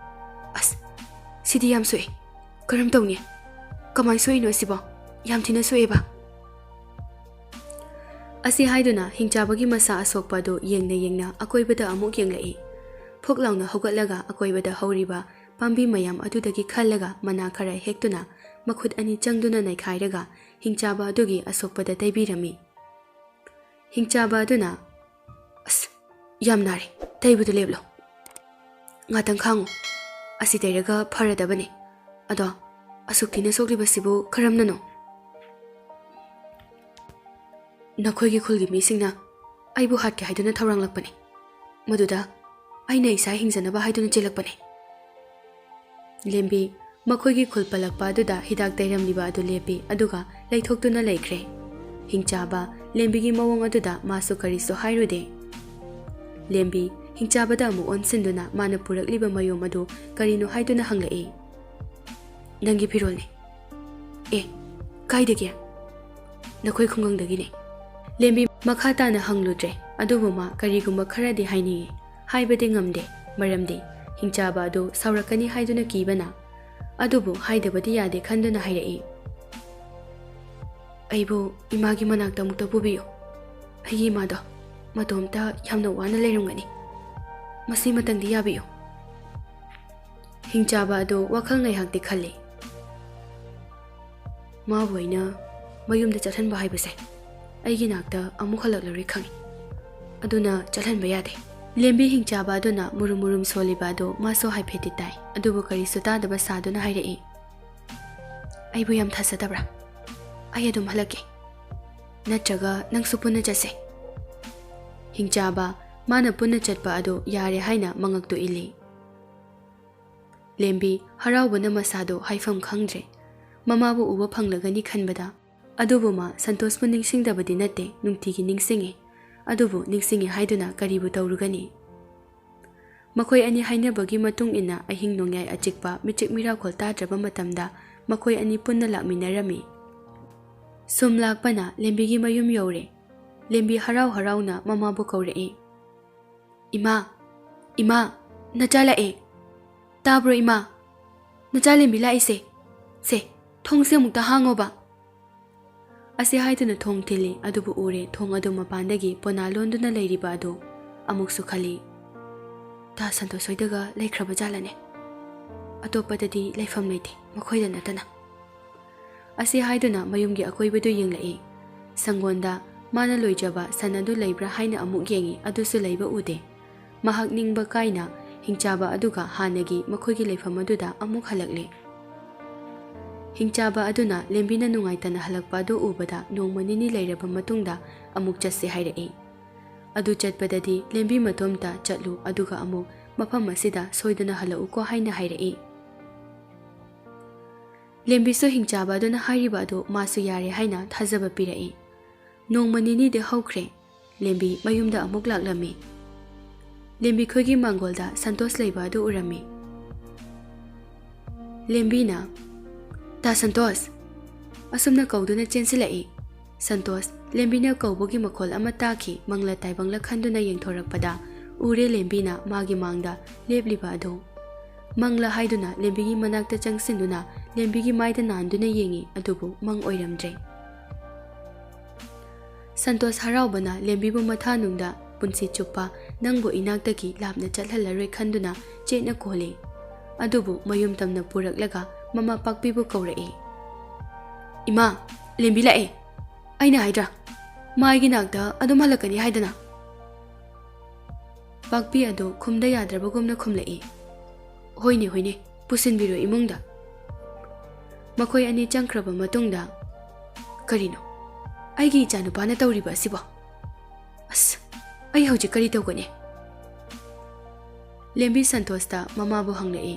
"ꯑꯁ, ꯁꯤꯗꯤ ꯌꯥꯝ ꯁꯣꯛꯑꯦ꯫ ꯀꯔꯝ ꯇꯧꯅꯤ? ꯀꯃꯥꯏ ꯁꯣꯛꯏꯅꯣ ꯁꯤꯕꯣ? ꯌꯥꯝ ꯊꯤꯅ ꯁꯣꯛꯑꯦꯕ!" ꯑꯁꯤ ꯍꯥꯏꯗꯨꯅ ꯍꯤꯡꯆꯥꯕꯒꯤ ꯃꯁꯥ ꯑꯁꯣꯛꯄ ꯑꯗꯨ ꯌꯦꯡꯅ ꯌꯦꯡꯅ ꯑꯀꯣꯏꯕꯗ ꯑꯃꯨꯛ ꯌꯦꯡꯂꯛꯏ꯫ ꯐꯨꯛ ꯂꯥꯎꯅ ꯍꯧꯒꯠꯂꯒ ꯑꯀꯣꯏꯕꯗ ꯍꯧꯔꯤꯕ ꯄꯥꯝꯕꯤ ꯃꯌꯥꯝ ꯑꯗꯨꯗꯒꯤ ꯈꯜꯂꯒ ꯃꯅꯥ ꯈꯔ ꯍꯦꯛꯇꯨꯅ ꯃꯈꯨꯠ ꯑꯅꯤ ꯆꯪꯗꯨꯅ ꯅꯩꯈꯥꯏꯔꯒ ꯍꯤꯡꯆꯥꯕ ꯑꯗꯨꯒꯤ ꯑꯁꯣꯛꯄꯗ ꯇꯩꯕꯤꯔꯝꯃꯤ꯫ ꯍꯤꯡꯆꯥꯕ ꯑꯗꯨꯅ, "ꯑꯁ, ꯌꯥꯝ ꯅꯥꯔꯦ, ꯇꯩꯕꯗꯨ ꯂꯦꯞꯂꯣ꯫ ꯉꯥꯇꯪ ꯈꯥꯡꯉꯨ, ꯑꯁꯤ ꯇꯩꯔꯒ ꯐꯔꯗꯕꯅꯤ꯫ ꯑꯗꯣ ꯑꯁꯨꯛ ꯊꯤꯅ ꯁꯣꯛꯂꯤꯕꯁꯤꯕꯨ ꯀꯔꯝꯅꯅꯣ?" "ꯅꯈꯣꯏꯒꯤ ꯈꯨꯜꯒꯤ ꯃꯤꯁꯤꯡꯅ ꯑꯩꯕꯨ ꯍꯥꯠꯀꯦ ꯍꯥꯏꯗꯨꯅ ꯊꯧꯔꯥꯡꯂꯛꯄꯅꯤ꯫ ꯃꯗꯨꯗ ꯑꯩꯅ ꯏꯁꯥ ꯍꯤꯡꯖꯅꯕ ꯍꯥꯏꯗꯨꯅ ꯆꯦꯜꯂꯛꯄꯅꯤ꯫" ꯂꯦꯝꯕꯤ ꯃꯈꯣꯏꯒꯤ ꯈꯨꯜ ꯄꯜꯂꯛꯄ ꯑꯗꯨꯗ ꯍꯤꯗꯥꯛ ꯇꯩꯔꯝꯂꯤꯕ ꯑꯗꯨ ꯂꯦꯞꯄꯤ, ꯑꯗꯨꯒ ꯂꯩꯊꯣꯛꯇꯨꯅ ꯂꯩꯈ꯭ꯔꯦ꯫ ꯍꯤꯡꯆꯥꯕ ꯂꯦꯝꯕꯤꯒꯤ ꯃꯑꯣꯡ ꯑꯗꯨꯗ ꯃꯥꯁꯨ ꯀꯔꯤꯁꯨ ꯍꯥꯏꯔꯨꯗꯦ꯫ ꯂꯦꯝꯕꯤ ꯍꯤꯡꯆꯥꯕꯗ ꯑꯃꯨꯛ ꯑꯣꯟꯁꯤꯟꯗꯨꯅ ꯃꯥꯅ ꯄꯨꯔꯛꯂꯤꯕ ꯃꯌꯨꯝ ꯑꯗꯨ ꯀꯔꯤꯅꯣ ꯍꯥꯏꯗꯨꯅ ꯍꯪꯂꯛꯏ꯫ "ꯅꯪꯒꯤ ꯐꯤꯔꯣꯜꯅꯤ꯫" "ꯑꯦ, ꯀꯥꯏꯗꯒꯤ?" "ꯅꯈꯣꯏ ꯈꯨꯡꯒꯪꯗꯒꯤꯅꯤ꯫" ꯂꯦꯝꯕꯤ ꯃꯈꯥ ꯇꯥꯅ ꯍꯪꯂꯨꯗ꯭ꯔꯦ, ꯑꯗꯨꯕꯨ ꯃꯥ ꯀꯔꯤꯒꯨꯝꯕ ꯈꯔꯗꯤ ꯍꯥꯏꯅꯤꯡꯏ, ꯍꯥꯏꯕꯗꯤ ꯉꯝꯗꯦ, ꯃꯔꯝꯗꯤ ꯍꯤꯡꯆꯥꯕ ꯑꯗꯨ ꯁꯥꯎꯔꯛꯀꯅꯤ ꯍꯥꯏꯗꯨꯅ ꯀꯤꯕꯅ꯫ ꯑꯗꯨꯕꯨ ꯍꯥꯏꯗꯕꯗꯤ ꯌꯥꯗꯦ ꯈꯟꯗꯨꯅ ꯍꯥꯏꯔꯛꯏ꯫ "ꯑꯩꯕꯨ ꯏꯃꯥꯒꯤ ꯃꯅꯥꯛꯇ ꯑꯃꯨꯛꯇ ꯄꯨꯕꯤꯌꯨ꯫ ꯑꯩꯒꯤ ꯏꯃꯥꯗꯣ ꯃꯇꯣꯝꯇ ꯌꯥꯝꯅ ꯋꯥꯅ ꯂꯩꯔꯝꯒꯅꯤ꯫ ꯃꯁꯤꯃꯇꯪꯗꯤ ꯌꯥꯕꯤꯌꯨ꯫" ꯍꯤꯡꯆꯥꯕ ꯑꯗꯨ ꯋꯥꯈꯜ ꯉꯥꯏꯍꯥꯛꯇꯤ ꯈꯜꯂꯤ꯫ "ꯃꯥꯕꯨ ꯑꯩꯅ ꯃꯌꯨꯝꯗ ꯆꯠꯍꯟꯕ ꯍꯥꯏꯕꯁꯦ ꯑꯩꯒꯤ ꯅꯥꯛꯇ ꯑꯃꯨꯛ ꯍꯜꯂꯛꯂꯔꯣꯏ ꯈꯪꯏ꯫ ꯑꯗꯨꯅ ꯆꯠꯍꯟꯕ ꯌꯥꯗꯦ꯫" ꯂꯦꯝꯕꯤ ꯍꯤꯡꯆꯥꯕ ꯑꯗꯨꯅ ꯃꯨꯔꯨꯝ ꯃꯨꯔꯨꯝ ꯁꯣꯜꯂꯤꯕ ꯑꯗꯨ ꯃꯥꯁꯨ ꯍꯥꯏꯐꯦꯠꯇꯤ ꯇꯥꯏ, ꯑꯗꯨꯕꯨ ꯀꯔꯤꯁꯨ ꯇꯥꯗꯕ ꯁꯥꯗꯨꯅ ꯍꯥꯏꯔꯛꯏ꯫ "ꯑꯩꯕꯨ ꯌꯥꯝ ꯊꯥꯖꯗꯕ꯭ꯔꯥ? ꯑꯩ ꯑꯗꯨꯝ ꯍꯜꯂꯛꯀꯦ꯫ ꯅꯠꯇ꯭ꯔꯒ ꯅꯪꯁꯨ ꯄꯨꯟꯅ ꯆꯠꯁꯦ꯫" ꯍꯤꯡꯆꯥꯕ ꯃꯥꯅ ꯄꯨꯟꯅ ꯆꯠꯄ ꯑꯗꯨ ꯌꯥꯔꯦ ꯍꯥꯏꯅ ꯃꯉꯛꯇꯨ ꯏꯜꯂꯤ꯫ ꯂꯦꯝꯕꯤ ꯍꯔꯥꯎꯕꯅ ꯃꯁꯥꯗꯨ ꯍꯥꯏꯐꯝ ꯈꯪꯗ꯭ꯔꯦ꯫ ꯃꯃꯥꯕꯨ ꯎꯕ ꯐꯪꯂꯒꯅꯤ ꯈꯟꯕꯗ꯫ ꯑꯗꯨꯕꯨ ꯃꯥ ꯁꯟꯇꯣꯁꯄꯨ ꯅꯤꯡꯁꯤꯡꯗꯕꯗꯤ ꯅꯠꯇꯦ, ꯅꯨꯡꯇꯤꯒꯤ ꯅꯤꯡꯁꯤꯡꯏ꯫ ꯑꯗꯨꯕꯨ ꯅꯤꯡꯁꯤꯡꯏ ꯍꯥꯏꯗꯨꯅ ꯀꯔꯤꯕꯨ ꯇꯧꯔꯨꯒꯅꯤ? ꯃꯈꯣꯏ ꯑꯅꯤ ꯍꯥꯏꯅꯕꯒꯤ ꯃꯇꯨꯡ ꯏꯟꯅ ꯑꯍꯤꯡ ꯅꯣꯡꯌꯥꯏ ꯑꯆꯤꯛꯄ ꯃꯤꯆꯤꯛ ꯃꯤꯔꯥꯈꯣꯜ ꯇꯥꯗ꯭ꯔꯕ ꯃꯇꯝꯗ ꯃꯈꯣꯏ ꯑꯅꯤ ꯄꯨꯟꯅ ꯂꯥꯛꯃꯤꯟꯅꯔꯝꯃꯤ꯫ ꯁꯨꯝ ꯂꯥꯛꯄꯅ ꯂꯦꯝꯕꯤꯒꯤ ꯃꯌꯨꯝ ꯌꯧꯔꯦ꯫ ꯂꯦꯝꯕꯤ ꯍꯔꯥꯎ ꯍꯔꯥꯎꯅ ꯃꯃꯥꯕꯨ ꯀꯧꯔꯛꯏ꯫ "ꯏꯃꯥ, ꯏꯃꯥ, ꯅꯆꯥ ꯂꯥꯛꯑꯦ꯫ ꯇꯥꯕ꯭ꯔꯣ ꯏꯃꯥ? ꯅꯆꯥ ꯂꯦꯝꯕꯤ ꯂꯥꯛꯏꯁꯦ꯫ ꯁꯦ, ꯊꯣꯡꯁꯦ ꯑꯃꯨꯛꯇ ꯍꯥꯡꯉꯣꯕ꯫" ꯑꯁꯤ ꯍꯥꯏꯗꯨꯅ ꯊꯣꯡ ꯊꯤꯜꯂꯤ, ꯑꯗꯨꯕꯨ ꯎꯔꯦ ꯊꯣꯡ ꯑꯗꯨ ꯃꯄꯥꯟꯗꯒꯤ ꯄꯣꯅꯥ ꯂꯣꯟꯗꯨꯅ ꯂꯩꯔꯤꯕ ꯑꯗꯨ꯫ ꯑꯃꯨꯛꯁꯨ ꯈꯜꯂꯤ, "ꯇꯥ ꯁꯟꯇꯣꯁ ꯍꯣꯏꯗꯒ ꯂꯩꯈ꯭ꯔꯕ ꯖꯥꯠꯂꯅꯦ?" ꯑꯇꯣꯞꯄꯗꯗꯤ ꯂꯩꯐꯝ ꯂꯩꯇꯦ, ꯃꯈꯣꯏꯗ ꯅꯠꯇꯅ꯫ ꯑꯁꯤ ꯍꯥꯏꯗꯨꯅ ꯃꯌꯨꯝꯒꯤ ꯑꯀꯣꯏꯕꯗꯨ ꯌꯦꯡꯂꯛꯏ꯫ ꯁꯪꯒꯣꯟꯗ ꯃꯥꯅ ꯂꯣꯏꯖꯕ ꯁꯟ ꯑꯗꯨ ꯂꯩꯕ꯭ꯔꯥ ꯍꯥꯏꯅ ꯑꯃꯨꯛ ꯌꯦꯡꯏ, ꯑꯗꯨꯁꯨ ꯂꯩꯕ ꯎꯗꯦ꯫ ꯃꯍꯥꯛ ꯅꯤꯡꯕ ꯀꯥꯏꯅ ꯍꯤꯡꯆꯥꯕ ꯑꯗꯨꯒ ꯍꯥꯟꯅꯒꯤ ꯃꯈꯣꯏꯒꯤ ꯂꯩꯐꯝ ꯑꯗꯨꯗ ꯑꯃꯨꯛ ꯍꯜꯂꯛꯂꯦ꯫ ꯍꯤꯡꯆꯥꯕ ꯑꯗꯨꯅ ꯂꯦꯝꯕꯤꯅ ꯅꯨꯡꯉꯥꯏꯇꯅ ꯍꯜꯂꯛꯄ ꯑꯗꯨ ꯎꯕꯗ ꯅꯣꯡꯃ ꯅꯤꯅꯤ ꯂꯩꯔꯕ ꯃꯇꯨꯡꯗ ꯑꯃꯨꯛ ꯆꯠꯁꯦ ꯍꯥꯏꯔꯛꯏ꯫ ꯑꯗꯨ ꯆꯠꯄꯗꯗꯤ ꯂꯦꯝꯕꯤ ꯃꯇꯣꯝꯇ ꯆꯠꯂꯨ, ꯑꯗꯨꯒ ꯑꯃꯨꯛ ꯃꯐꯝ ꯑꯁꯤꯗ ꯁꯣꯏꯗꯅ ꯍꯜꯂꯛꯎꯀꯣ ꯍꯥꯏꯅ ꯍꯥꯏꯔꯛꯏ꯫ ꯂꯦꯝꯕꯤꯁꯨ ꯍꯤꯡꯆꯥꯕ ꯑꯗꯨꯅ ꯍꯥꯏꯔꯤꯕ ꯑꯗꯨ ꯃꯥꯁꯨ ꯌꯥꯔꯦ ꯍꯥꯏꯅ ꯊꯥꯖꯕ ꯄꯤꯔꯛꯏ꯫ ꯅꯣꯡꯃ ꯅꯤꯅꯤꯗꯤ ꯍꯧꯈ꯭ꯔꯦ꯫ ꯂꯦꯝꯕꯤ ꯃꯌꯨꯝꯗ ꯑꯃꯨꯛ ꯂꯥꯛꯂꯝꯃꯤ꯫ ꯂꯦꯝꯕꯤ ꯈꯣꯏꯒꯤ ꯃꯥꯡꯒꯣꯜꯗ ꯁꯟꯇꯣꯁ ꯂꯩꯕ ꯑꯗꯨ ꯎꯔꯝꯃꯤ꯫ ꯂꯦꯝꯕꯤꯅ, "ꯇꯥ ꯁꯟꯇꯣꯁ!" ꯑꯁꯨꯝꯅ ꯀꯧꯗꯨꯅ ꯆꯦꯟꯁꯤꯜꯂꯛꯏ꯫ ꯁꯟꯇꯣꯁ ꯂꯦꯝꯕꯤꯅ ꯀꯧꯕꯒꯤ ꯃꯈꯣꯜ ꯑꯃ ꯇꯥꯈꯤ꯫ ꯃꯪꯂ ꯇꯥꯏꯕꯪꯂ ꯈꯟꯗꯨꯅ ꯌꯦꯡꯊꯣꯔꯛꯄꯗ ꯎꯔꯦ ꯂꯦꯝꯕꯤꯅ ꯃꯥꯒꯤ ꯃꯥꯡꯗ ꯂꯦꯞꯂꯤꯕ ꯑꯗꯨ꯫ ꯃꯪꯂ ꯍꯥꯏꯗꯨꯅ ꯂꯦꯝꯕꯤꯒꯤ ꯃꯅꯥꯛꯇ ꯆꯪꯁꯤꯟꯗꯨꯅ ꯂꯦꯝꯕꯤꯒꯤ ꯃꯥꯏꯗ ꯅꯥꯟꯗꯨꯅ ꯌꯦꯡꯏ, ꯑꯗꯨꯕꯨ ꯃꯪ ꯑꯣꯏꯔꯝꯗ꯭ꯔꯦ꯫ ꯁꯟꯇꯣꯁ ꯍꯔꯥꯎꯕꯅ ꯂꯦꯝꯕꯤꯕꯨ ꯃꯊꯥꯅꯨꯡꯗ ꯄꯨꯟꯁꯤ ꯆꯨꯞꯄ ꯅꯪꯕꯨ ꯏꯅꯥꯛꯇꯒꯤ ꯂꯥꯞꯅ ꯆꯠꯍꯜꯂꯔꯣꯏ ꯈꯟꯗꯨꯅ ꯆꯦꯠꯅ ꯀꯣꯜꯂꯤ꯫ ꯑꯗꯨꯕꯨ ꯃꯌꯨꯝ ꯇꯝꯅ ꯄꯨꯔꯛꯂꯒ ꯃꯃꯥ ꯄꯥꯛꯄꯤꯕꯨ ꯀꯧꯔꯛꯏ꯫ "ꯏꯃꯥ, ꯂꯦꯝꯕꯤ ꯂꯥꯛꯑꯦ꯫ ꯑꯩꯅ ꯍꯥꯏꯗ꯭ꯔꯥ, ꯃꯥꯒꯤ ꯅꯥꯛꯇ ꯑꯗꯨꯝ ꯍꯜꯂꯛꯀꯅꯤ ꯍꯥꯏꯗꯅ?" ꯄꯥꯛꯄꯤ ꯑꯗꯨ ꯈꯨꯝꯗ ꯌꯥꯗ꯭ꯔꯕꯒꯨꯝꯅ ꯈꯨꯝꯂꯛꯏ꯫ "ꯍꯣꯏꯅꯦ, ꯍꯣꯏꯅꯦ, ꯄꯨꯁꯤꯟꯕꯤꯔꯣ ꯏꯃꯨꯡꯗ꯫" ꯃꯈꯣꯏ ꯑꯅꯤ ꯆꯪꯈ꯭ꯔꯕ ꯃꯇꯨꯡꯗ, "ꯀꯔꯤꯅꯣ ꯑꯩꯒꯤ ꯏꯆꯥꯅꯨꯄꯥꯅ ꯇꯧꯔꯤꯕ ꯑꯁꯤꯕꯣ? ꯑꯁ, ꯑꯩ ꯍꯧꯖꯤꯛ ꯀꯔꯤ ꯇꯧꯒꯅꯤ?" ꯂꯦꯝꯕꯤ ꯁꯟꯇꯣꯁꯇ ꯃꯃꯥꯕꯨ ꯍꯪꯂꯛꯏ꯫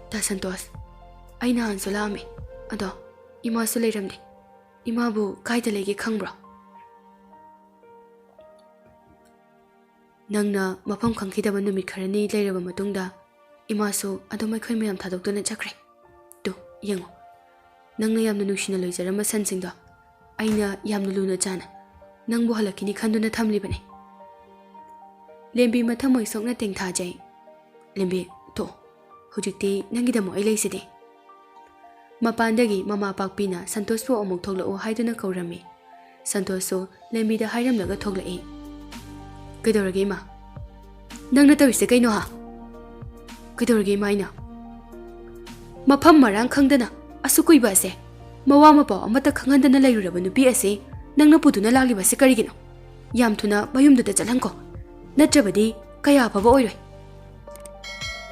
"ꯇꯥ ꯁꯟꯇꯣꯁ, ꯑꯩ ꯅꯍꯥꯟꯁꯨ ꯂꯥꯛꯑꯝꯃꯤ, ꯑꯗꯣ ꯏꯃꯥꯁꯨ ꯂꯩꯔꯝꯗꯦ꯫ ꯏꯃꯥꯕꯨ ꯀꯥꯏꯗ ꯂꯩꯒꯦ ꯈꯪꯕ꯭ꯔꯣ?" "ꯅꯪꯅ ꯃꯐꯝ ꯈꯪꯈꯤꯗꯕ ꯅꯨꯃꯤꯠ ꯈꯔꯅꯤ ꯂꯩꯔꯕ ꯃꯇꯨꯡꯗ ꯏꯃꯥꯁꯨ ꯑꯗꯨꯝ ꯑꯩꯈꯣꯏ ꯃꯌꯥꯝ ꯊꯥꯗꯣꯛꯇꯨꯅ ꯆꯠꯈ꯭ꯔꯦ꯫ ꯇꯨ, ꯌꯦꯡꯉꯣ, ꯅꯪꯅ ꯌꯥꯝꯅ ꯅꯨꯡꯁꯤꯅ ꯂꯣꯏꯖꯔꯝꯕ ꯁꯟꯁꯤꯡꯗꯣ ꯑꯩꯅ ꯌꯥꯝꯅ ꯂꯨꯅ ꯆꯥꯅ ꯅꯪꯕꯨ ꯍꯜꯂꯛꯈꯤꯅꯤ ꯈꯟꯗꯨꯅ ꯊꯝꯂꯤꯕꯅꯤ꯫" ꯂꯦꯝꯕꯤ ꯃꯊꯃꯣꯏ ꯁꯣꯛꯅ ꯇꯦꯡꯊꯥꯖꯩ꯫ "ꯂꯦꯝꯕꯤ, ꯇꯣꯛꯑꯣ, ꯍꯧꯖꯤꯛꯇꯤ ꯅꯪꯒꯤꯗꯃꯛ ꯑꯩ ꯂꯩꯁꯤꯗꯤ꯫" ꯃꯄꯥꯟꯗꯒꯤ ꯃꯃꯥ ꯄꯥꯛꯄꯤꯅ ꯁꯟꯇꯣꯁꯄꯨ ꯑꯃꯨꯛ ꯊꯣꯛꯂꯛꯎ ꯍꯥꯏꯗꯨꯅ ꯀꯧꯔꯝꯃꯤ꯫ ꯁꯟꯇꯣꯁꯁꯨ ꯂꯦꯝꯕꯤꯗ ꯍꯥꯏꯔꯝꯂꯒ ꯊꯣꯛꯂꯛꯏ꯫ "ꯀꯩꯗꯧꯔꯒꯦ ꯏꯃꯥ? ꯅꯪꯅ ꯇꯧꯔꯤꯁꯦ ꯀꯩꯅꯣ ꯍꯥ?" "ꯀꯩꯗꯧꯔꯒꯦ ꯏꯃꯥ? ꯑꯩꯅ ꯃꯐꯝ ꯃꯔꯥꯡ ꯈꯪꯗꯅ ꯑꯁꯨꯛ ꯀꯨꯏꯕ ꯑꯁꯦ ꯃꯋꯥ ꯃꯄꯥꯎ ꯑꯃꯠꯇ ꯈꯪꯍꯟꯗꯅ ꯂꯩꯔꯨꯔꯕ ꯅꯨꯄꯤ ꯑꯁꯤ ꯅꯪꯅ ꯄꯨꯗꯨꯅ ꯂꯥꯛꯂꯤꯕ ꯑꯁꯤ ꯀꯔꯤꯒꯤꯅꯣ? ꯌꯥꯝ ꯊꯨꯅ ꯃꯌꯨꯝꯗꯨꯗ ꯆꯠꯍꯟꯈꯣ, ꯅꯠꯇ꯭ꯔꯕꯗꯤ ꯀꯌꯥ ꯑꯐꯕ ꯑꯣꯏꯔꯣꯏ꯫"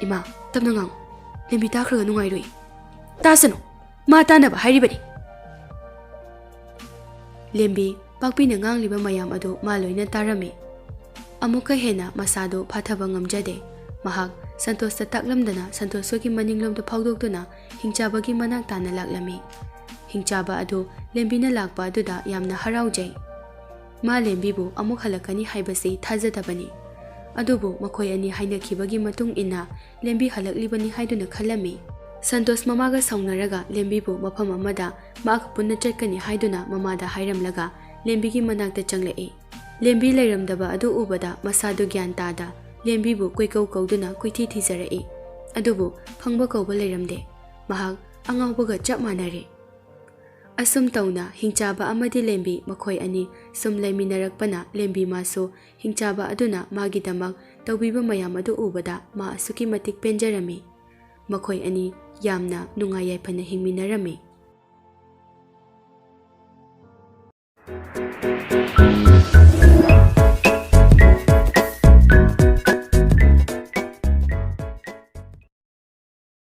"ꯏꯃꯥ, ꯇꯞꯅ ꯉꯥꯡꯉꯨ꯫ ꯂꯦꯝꯕꯤ ꯇꯥꯈ꯭ꯔꯒ ꯅꯨꯡꯉꯥꯏꯔꯣꯏ꯫" "ꯇꯥꯁꯅꯨ, ꯃꯥ ꯇꯥꯅꯕ ꯍꯥꯏꯔꯤꯕꯅꯤ꯫" ꯂꯦꯝꯕꯤ ꯄꯥꯛꯄꯤꯅ ꯉꯥꯡꯂꯤꯕ ꯃꯌꯥꯝ ꯑꯗꯨ ꯃꯥ ꯂꯣꯏꯅ ꯇꯥꯔꯝꯃꯤ꯫ ꯑꯃꯨꯛꯀ ꯍꯦꯟꯅ ꯃꯁꯥꯗꯨ ꯐꯥꯊꯕ ꯉꯝꯖꯗꯦ꯫ ꯃꯍꯥꯛ ꯁꯟꯇꯣꯁꯇ ꯇꯥꯛꯂꯝꯗꯅ ꯁꯟꯇꯣꯁꯀꯤ ꯃꯅꯤꯡꯂꯣꯝꯗ ꯐꯥꯎꯗꯣꯛꯇꯨꯅ ꯍꯤꯡꯆꯥꯕꯒꯤ ꯃꯅꯥꯛ ꯇꯥꯅ ꯂꯥꯛꯂꯝꯃꯤ꯫ ꯍꯤꯡꯆꯥꯕ ꯑꯗꯨ ꯂꯦꯝꯕꯤꯅ ꯂꯥꯛꯄ ꯑꯗꯨꯗ ꯌꯥꯝꯅ ꯍꯔꯥꯎꯖꯩ꯫ ꯃꯥ ꯂꯦꯝꯕꯤꯕꯨ ꯑꯃꯨꯛ ꯍꯜꯂꯛꯀꯅꯤ ꯍꯥꯏꯕꯁꯤ ꯊꯥꯖꯗꯕꯅꯤ꯫ ꯑꯗꯨꯕꯨ ꯃꯈꯣꯏ ꯑꯅꯤ ꯍꯥꯏꯅꯈꯤꯕꯒꯤ ꯃꯇꯨꯡ ꯏꯟꯅ ꯂꯦꯝꯕꯤ ꯍꯜꯂꯛꯂꯤꯕꯅꯤ ꯍꯥꯏꯗꯨꯅ ꯈꯜꯂꯝꯃꯤ꯫ ꯁꯟꯇꯣꯁ ꯃꯃꯥꯒ ꯁꯥꯎꯅꯔꯒ ꯂꯦꯝꯕꯤꯕꯨ ꯃꯐꯝ ꯑꯃꯗ ꯃꯥꯒ ꯄꯨꯟꯅ ꯆꯠꯀꯅꯤ ꯍꯥꯏꯗꯨꯅ ꯃꯃꯥꯗ ꯍꯥꯏꯔꯝꯂꯒ ꯂꯦꯝꯕꯤꯒꯤ ꯃꯅꯥꯛꯇ ꯆꯪꯂꯛꯏ꯫ ꯂꯦꯝꯕꯤ ꯂꯩꯔꯝꯗꯕ ꯑꯗꯨ ꯎꯕꯗ ꯃꯁꯥꯗꯨ ꯒ꯭ꯌꯥꯟ ꯇꯥꯗ ꯂꯦꯝꯕꯤꯕꯨ ꯀꯣꯏꯀꯧ ꯀꯧꯗꯨꯅ ꯀꯣꯏꯊꯤ ꯊꯤꯖꯔꯛꯏ꯫ ꯑꯗꯨꯕꯨ ꯐꯪꯕ ꯀꯧꯕ ꯂꯩꯔꯝꯗꯦ꯫ ꯃꯍꯥꯛ ꯑꯉꯥꯎꯕꯒ ꯆꯞ ꯃꯥꯟꯅꯔꯦ꯫ ꯑꯁꯨꯝ ꯇꯧꯅ ꯍꯤꯡꯆꯥꯕ ꯑꯃꯗꯤ ꯂꯦꯝꯕꯤ ꯃꯈꯣꯏ ꯑꯅꯤ ꯁꯨꯝ ꯂꯩꯃꯤꯟꯅꯔꯛꯄꯅ ꯂꯦꯝꯕꯤ ꯃꯥꯁꯨ ꯍꯤꯡꯆꯥꯕ ꯑꯗꯨꯅ ꯃꯥꯒꯤꯗꯃꯛ ꯇꯧꯕꯤꯕ ꯃꯌꯥꯝ ꯑꯗꯨ ꯎꯕꯗ ꯃꯥ ꯑꯁꯨꯛꯀꯤ ꯃꯇꯤꯛ ꯄꯦꯟꯖꯔꯝꯃꯤ꯫ ꯃꯈꯣꯏ ꯑꯅꯤ ꯌꯥꯝꯅ ꯅꯨꯡꯉꯥꯏ ꯌꯥꯏꯐꯅ ꯍꯤꯡꯃꯤꯟꯅꯔꯝꯃꯤ꯫